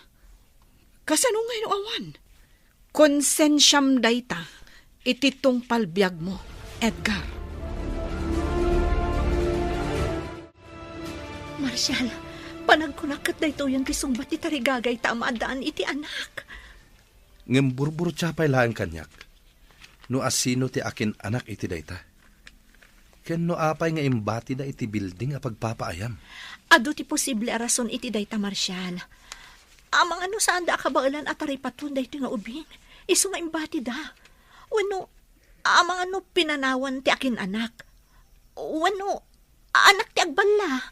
Kasano ngay no awan? Konsensiam dayta iti tungpal biagmo, Edgar. Marshal, panagkunak ket daytoyen ti sungbat ti tarigagayta a maaddaan iti anak. Ngem burburtia pay laeng kaniak no asino ti akin-anak iti dayta. Ken no apay nga imbatida iti bilding a pagpapaayam? Adu ti posible a rason iti dayta, Marshal. Amangan no saanda a kabaelan a taripaton daytoy nga ubing, isu nga imbatida. Wenno, amangan no pinanawan ti akin-anak. Wenno, anak ti agballa.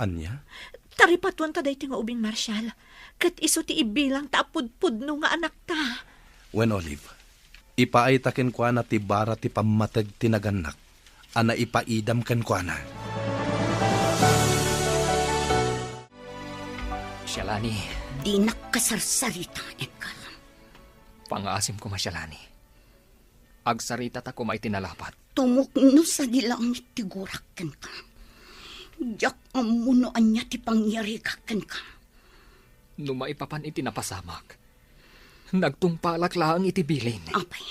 Ania? Taripatonta daytoy nga ubing, Marshal, ket isu ti ibilangta a pudpudno nga anakta. Wen, Olive, ipaayta kenkuana ti bara ti pammateg ti nagannak a naipaidam kenkuana. Shalani. Dinak kasarsarita, Edgar. Pangaasim koma, Shalani. Agsaritata koma iti nalapat. Tumukno sadi langit ti gurak kenka. Diak ammo no ania ti pangyarigak kenka. No maipapan iti napasamak, nagtungpalak laeng iti bilin. Apay,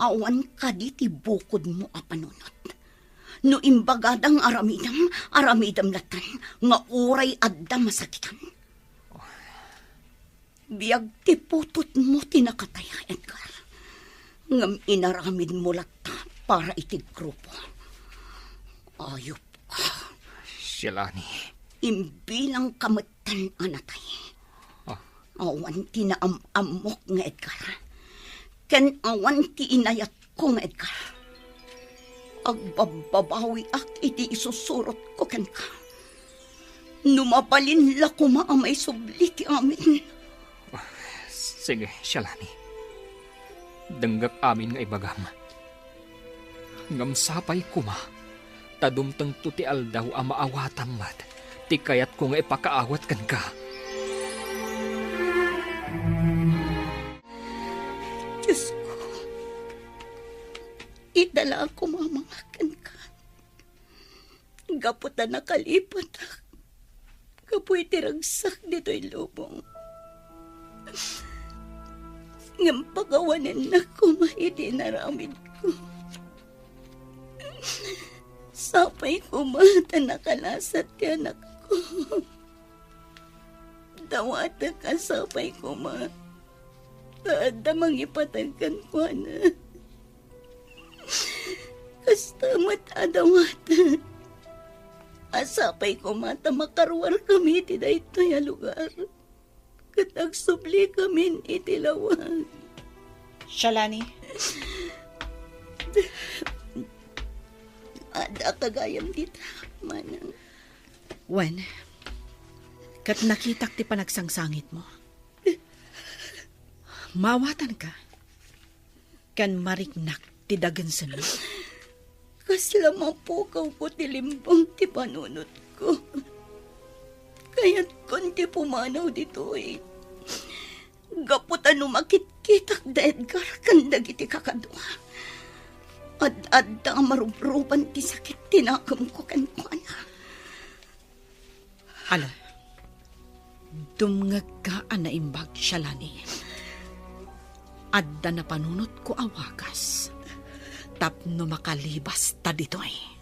awan kadi ti bukodmo a panunot? No imbagada nga aramidem, aramidem latta nga uray adda masakitan. Biag ti putotmo ti nakataya, Edgar. Ngem inaramidmo latta para iti grupo. Ayupka. Shalani. Imbilangka metten a natay. Ah. Awan ti naam-ammok nga Edgar. Ken awan ti inayat ko nga Edgar. Agbabbabawiak iti isusurotko kenka. No mabalin la koma a maisubli ti amin. Sige, Shalani. Denggak amin nga ibagam. Ngem sapay koma, ta dumtengto ti aldaw a maawatan met ti kayatko nga ipakaawat kenka. Diosko, ita la a kumamangak kenka. Gapu ta nakalipatak gapu iti ragsak ditoy lubong. Ngem pakawanennak koma iti inaramidko. Sapay koma ta nakalasat ti anakko. Dawatek a sapay koma ta adda mangipateg kenkuana. Kasta met a dawatek a sapay koma ta makaruarkami iti daytoy a lugar ket agsublikami iti lawag. Shalani. Adda gayam dita, manang. Wen, ket nakitak ti panagsangsangitmo. Maawatanka, ken mariknak ti dagensenmo. Kasla mapukawko ti limbong ti panunotko. Kayatkon ti pumanaw ditoy. Gapu ta no makitkitak da Edgar ken dagiti kakadua, ad-adda a marubruban ti sakit ti nakemko kenkuana. Ala, dumngegka a naimbag, Shalani. Adda napanunotko a wagas tapno makalibasta ditoy.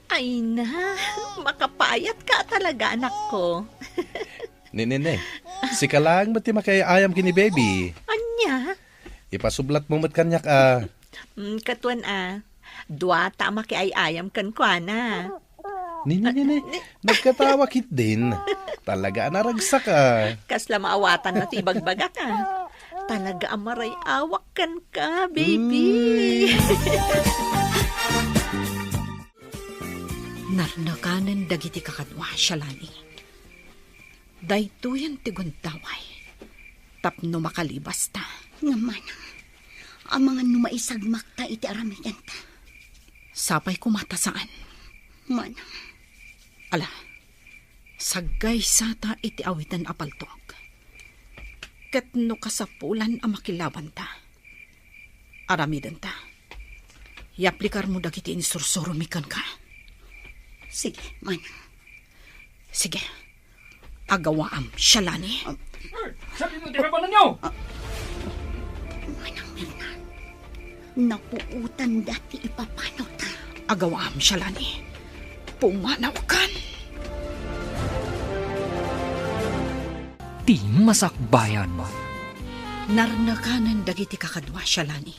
Ay na, makapayatka talaga, anakko. Ni, ni, ni. Sika laeng met ti makiay-ayam ken ni baby. Ania? Ipasublatmo met kaniak a. Mm, katuan a. Duata a makiay-ayam kenkuana. Ni, ni, ni, ni. Nagkatawa ketdin. Talaga a naragsak a. Kasla maawatanna ti ibagbagak a. Talaga a maray-awak kenka, baby. Mm. Narnakanen dagiti kakadua, Shalani. Daytoyen ti gundaway tapno makalibasta. Ngem manang, amangan no maisagmakta iti aramidenta. Sapay koma ta saan. Manang. Ala, saggaysata iti awiten a paltog. Ket no kasapulan a makilabanta, aramidenta. Yaplikarmo dagiti insursuromi kenka. Sige, manang. Sige. Agawaam, Shalani. Ah. Eh, sadino ti papananyo? Ah. Manang Mirna, napuotanda ti ipapanawta. Agawaam, Shalani. Pumanawkan. Ti masakbayan. Narnakanen dagiti kakadua, Shalani.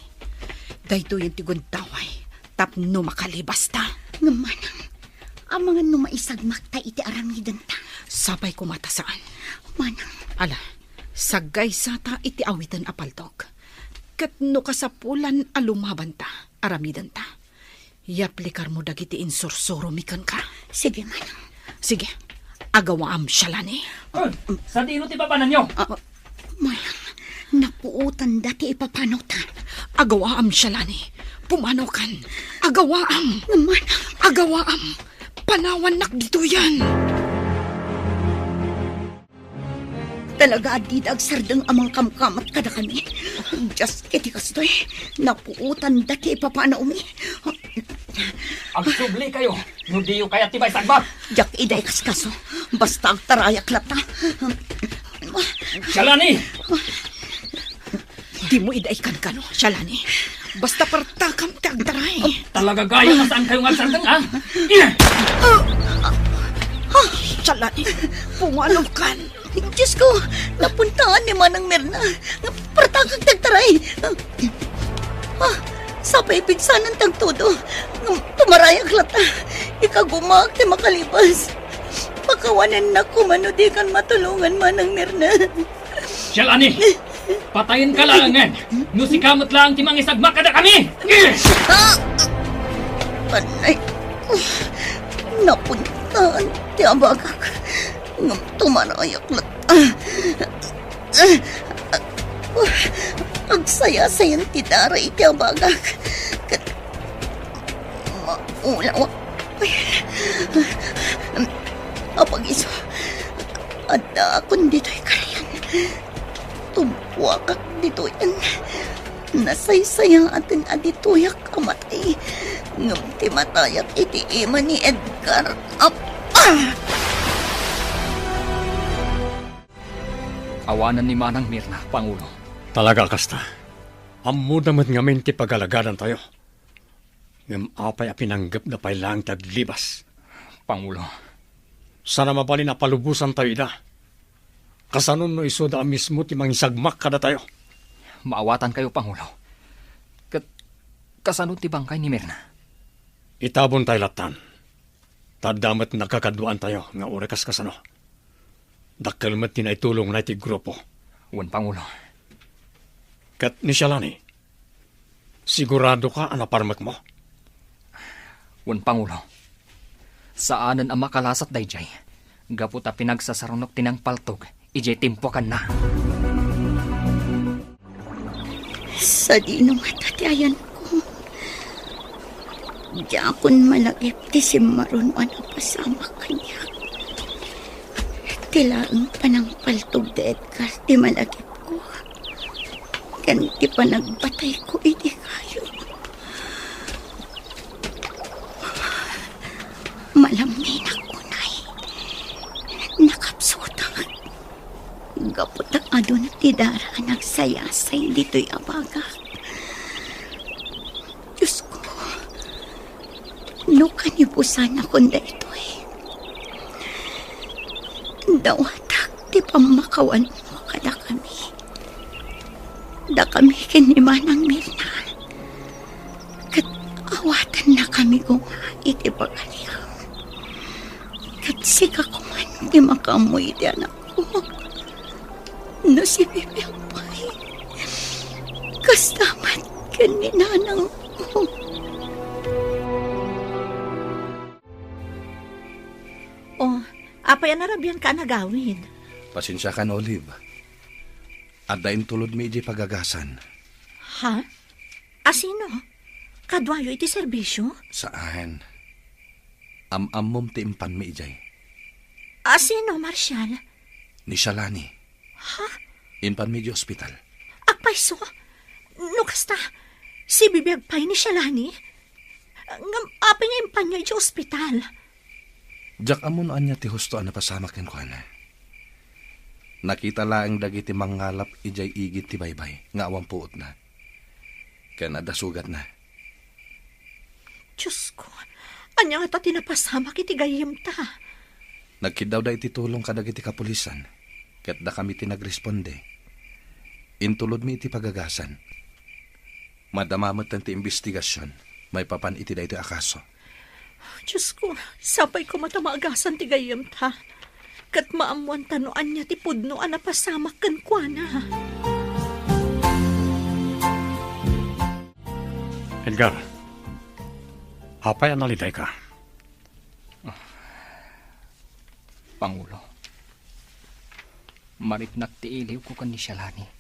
Daytoyen ti gundaway tapno makalibasta. Ngem manang, amangan no maisagmakta iti aramidenta. Sapay koma ta saan. Manang. Ala, saggaysata iti awiten a paltog. Ket no kasapulan a lumabanta, aramidenta. Yaplikarmo dagiti insursuromi kenka. Sige, manang. Sige. Agawaam, Shalani. Ah, sadino ti papananyo? Ah, manang, napuotanda ti ipapanawta. Agawaam, Shalani. Pumanawkan. Agawaam. Manang. Agawaam. Panawannak ditoyen. Talaga a dida agsardeng a mangkamkamat kadakami. Dios, ket iti kastoy, napuotanda ti ipapanawmi. Agsublikayo no diyo kayat ti maisagmak. Diak ida ikaskaso. Basta agtarayak latta. Shalani! Dimo ida ikankano, Shalani. Basta partakam ti agtaray. Talaga gayam a saankayo nga agsardeng, ha? Ah, Shalani, pumanawkan. Dios ko, napuntaan ni Manang Mirna. Partakak ti agtaray. Ah, sapay pigsanan ti agtudo. Tumarayak latta. Ikagumaak ti makalibas. Pakawanennak koma no dikan matulongan, Manang Mirna. Shalani! Patayenka laengen no sika met laeng ti mangisagmak kadakami! Ah! Anay, napuntaan ti abagak. Ngem tumarayak latta. Agsayasayan ti dara iti abagak. Ket maulawak. Apag-isu, addaakon ditoy karayan. Tumpuakak ditoyen. Nasaysayaaten a ditoyak a matay. Ngem ti matayak iti ima ni Edgar. Apa! Awanen ni Manang Mirna, Pangulo. Talaga a kasta. Ammoda met ngamin ti pagalagadantayo. Ngem apay a pinanggepda pay laeng ti aglibas? Pangulo. Saan a mabalin a palubosantayo ida? Kasano no isuda a mismo ti mangisagmak kadatayo? Maawatankayo, Pangulo. Ket kasano ti bangkay ni Mirna? Itabontayo lattan. Ta adda met nakakaduaantayo nga uray kaskasano. Dakkel met ti naitulongna iti grupo. Wen, Pangulo. Ket ni Shalani, siguradoka a naparmekmo? Wen, Pangulo. Saanen a makalasat daydiay, gapu ta pinagsasarunok ti nangpaltog idiay timpuakanna. Sadino ngata ti ayanko? Diakon malagip ti simmarunoan a pasamak kaniak. Ti laeng panangpaltog da Edgar ti malagipko, ken ti panagbatayko iti kayo. Malamminak unay. Nakapsutak. Gapu ta aduna ti dara a nagsayasay ditoy a bagak. Diosko, no kanibusanakon daytoy, dawatak ti pammakawanmo kadakami. Dakami ken ni Manang Mirna. Ket awatennakami koma iti pagariam. Ket sika koman ti makaammo iti anakko. No si Bibi pay, kasta met ken ni nanangko. Oh, apay a narabianka a nagawid? Pasensiakan, Olive. Adda intulodmi idiay pagagasan. Ha? Asino? Kaduayo iti serbisio? Saan. Am-ammom ti impanmi idiay. Asino, Marshall? Ni Shalani. Ha? Impanmi idiay ospital. Agpayso? No kasta, sibibiag pay ni Shalani? Ngem apay nga impanyo idiay ospital? Diak ammo no ania ti husto a napasamak kenkuana. Nakita laeng dagiti mangngalap idiay igid ti baybay nga awan puotna. Ken adda sugatna. Diosko, ania ngata ti napasamak iti gayyemta? Nagkiddawda iti tulong kadagiti kapulisan, ket dakami ti nagresponde. Intulodmi iti pagagasan. Madama metten ti imbestigasion maipapan iti daytoy a kaso. Diosko, sapay koma ta maagasan ti gayyemta. Ket maammoanta no ania ti pudno a napasamak kenkuana. Edgar, apay a nalidayka? Pangulo, mariknak ti iliwko ken ni Shalani.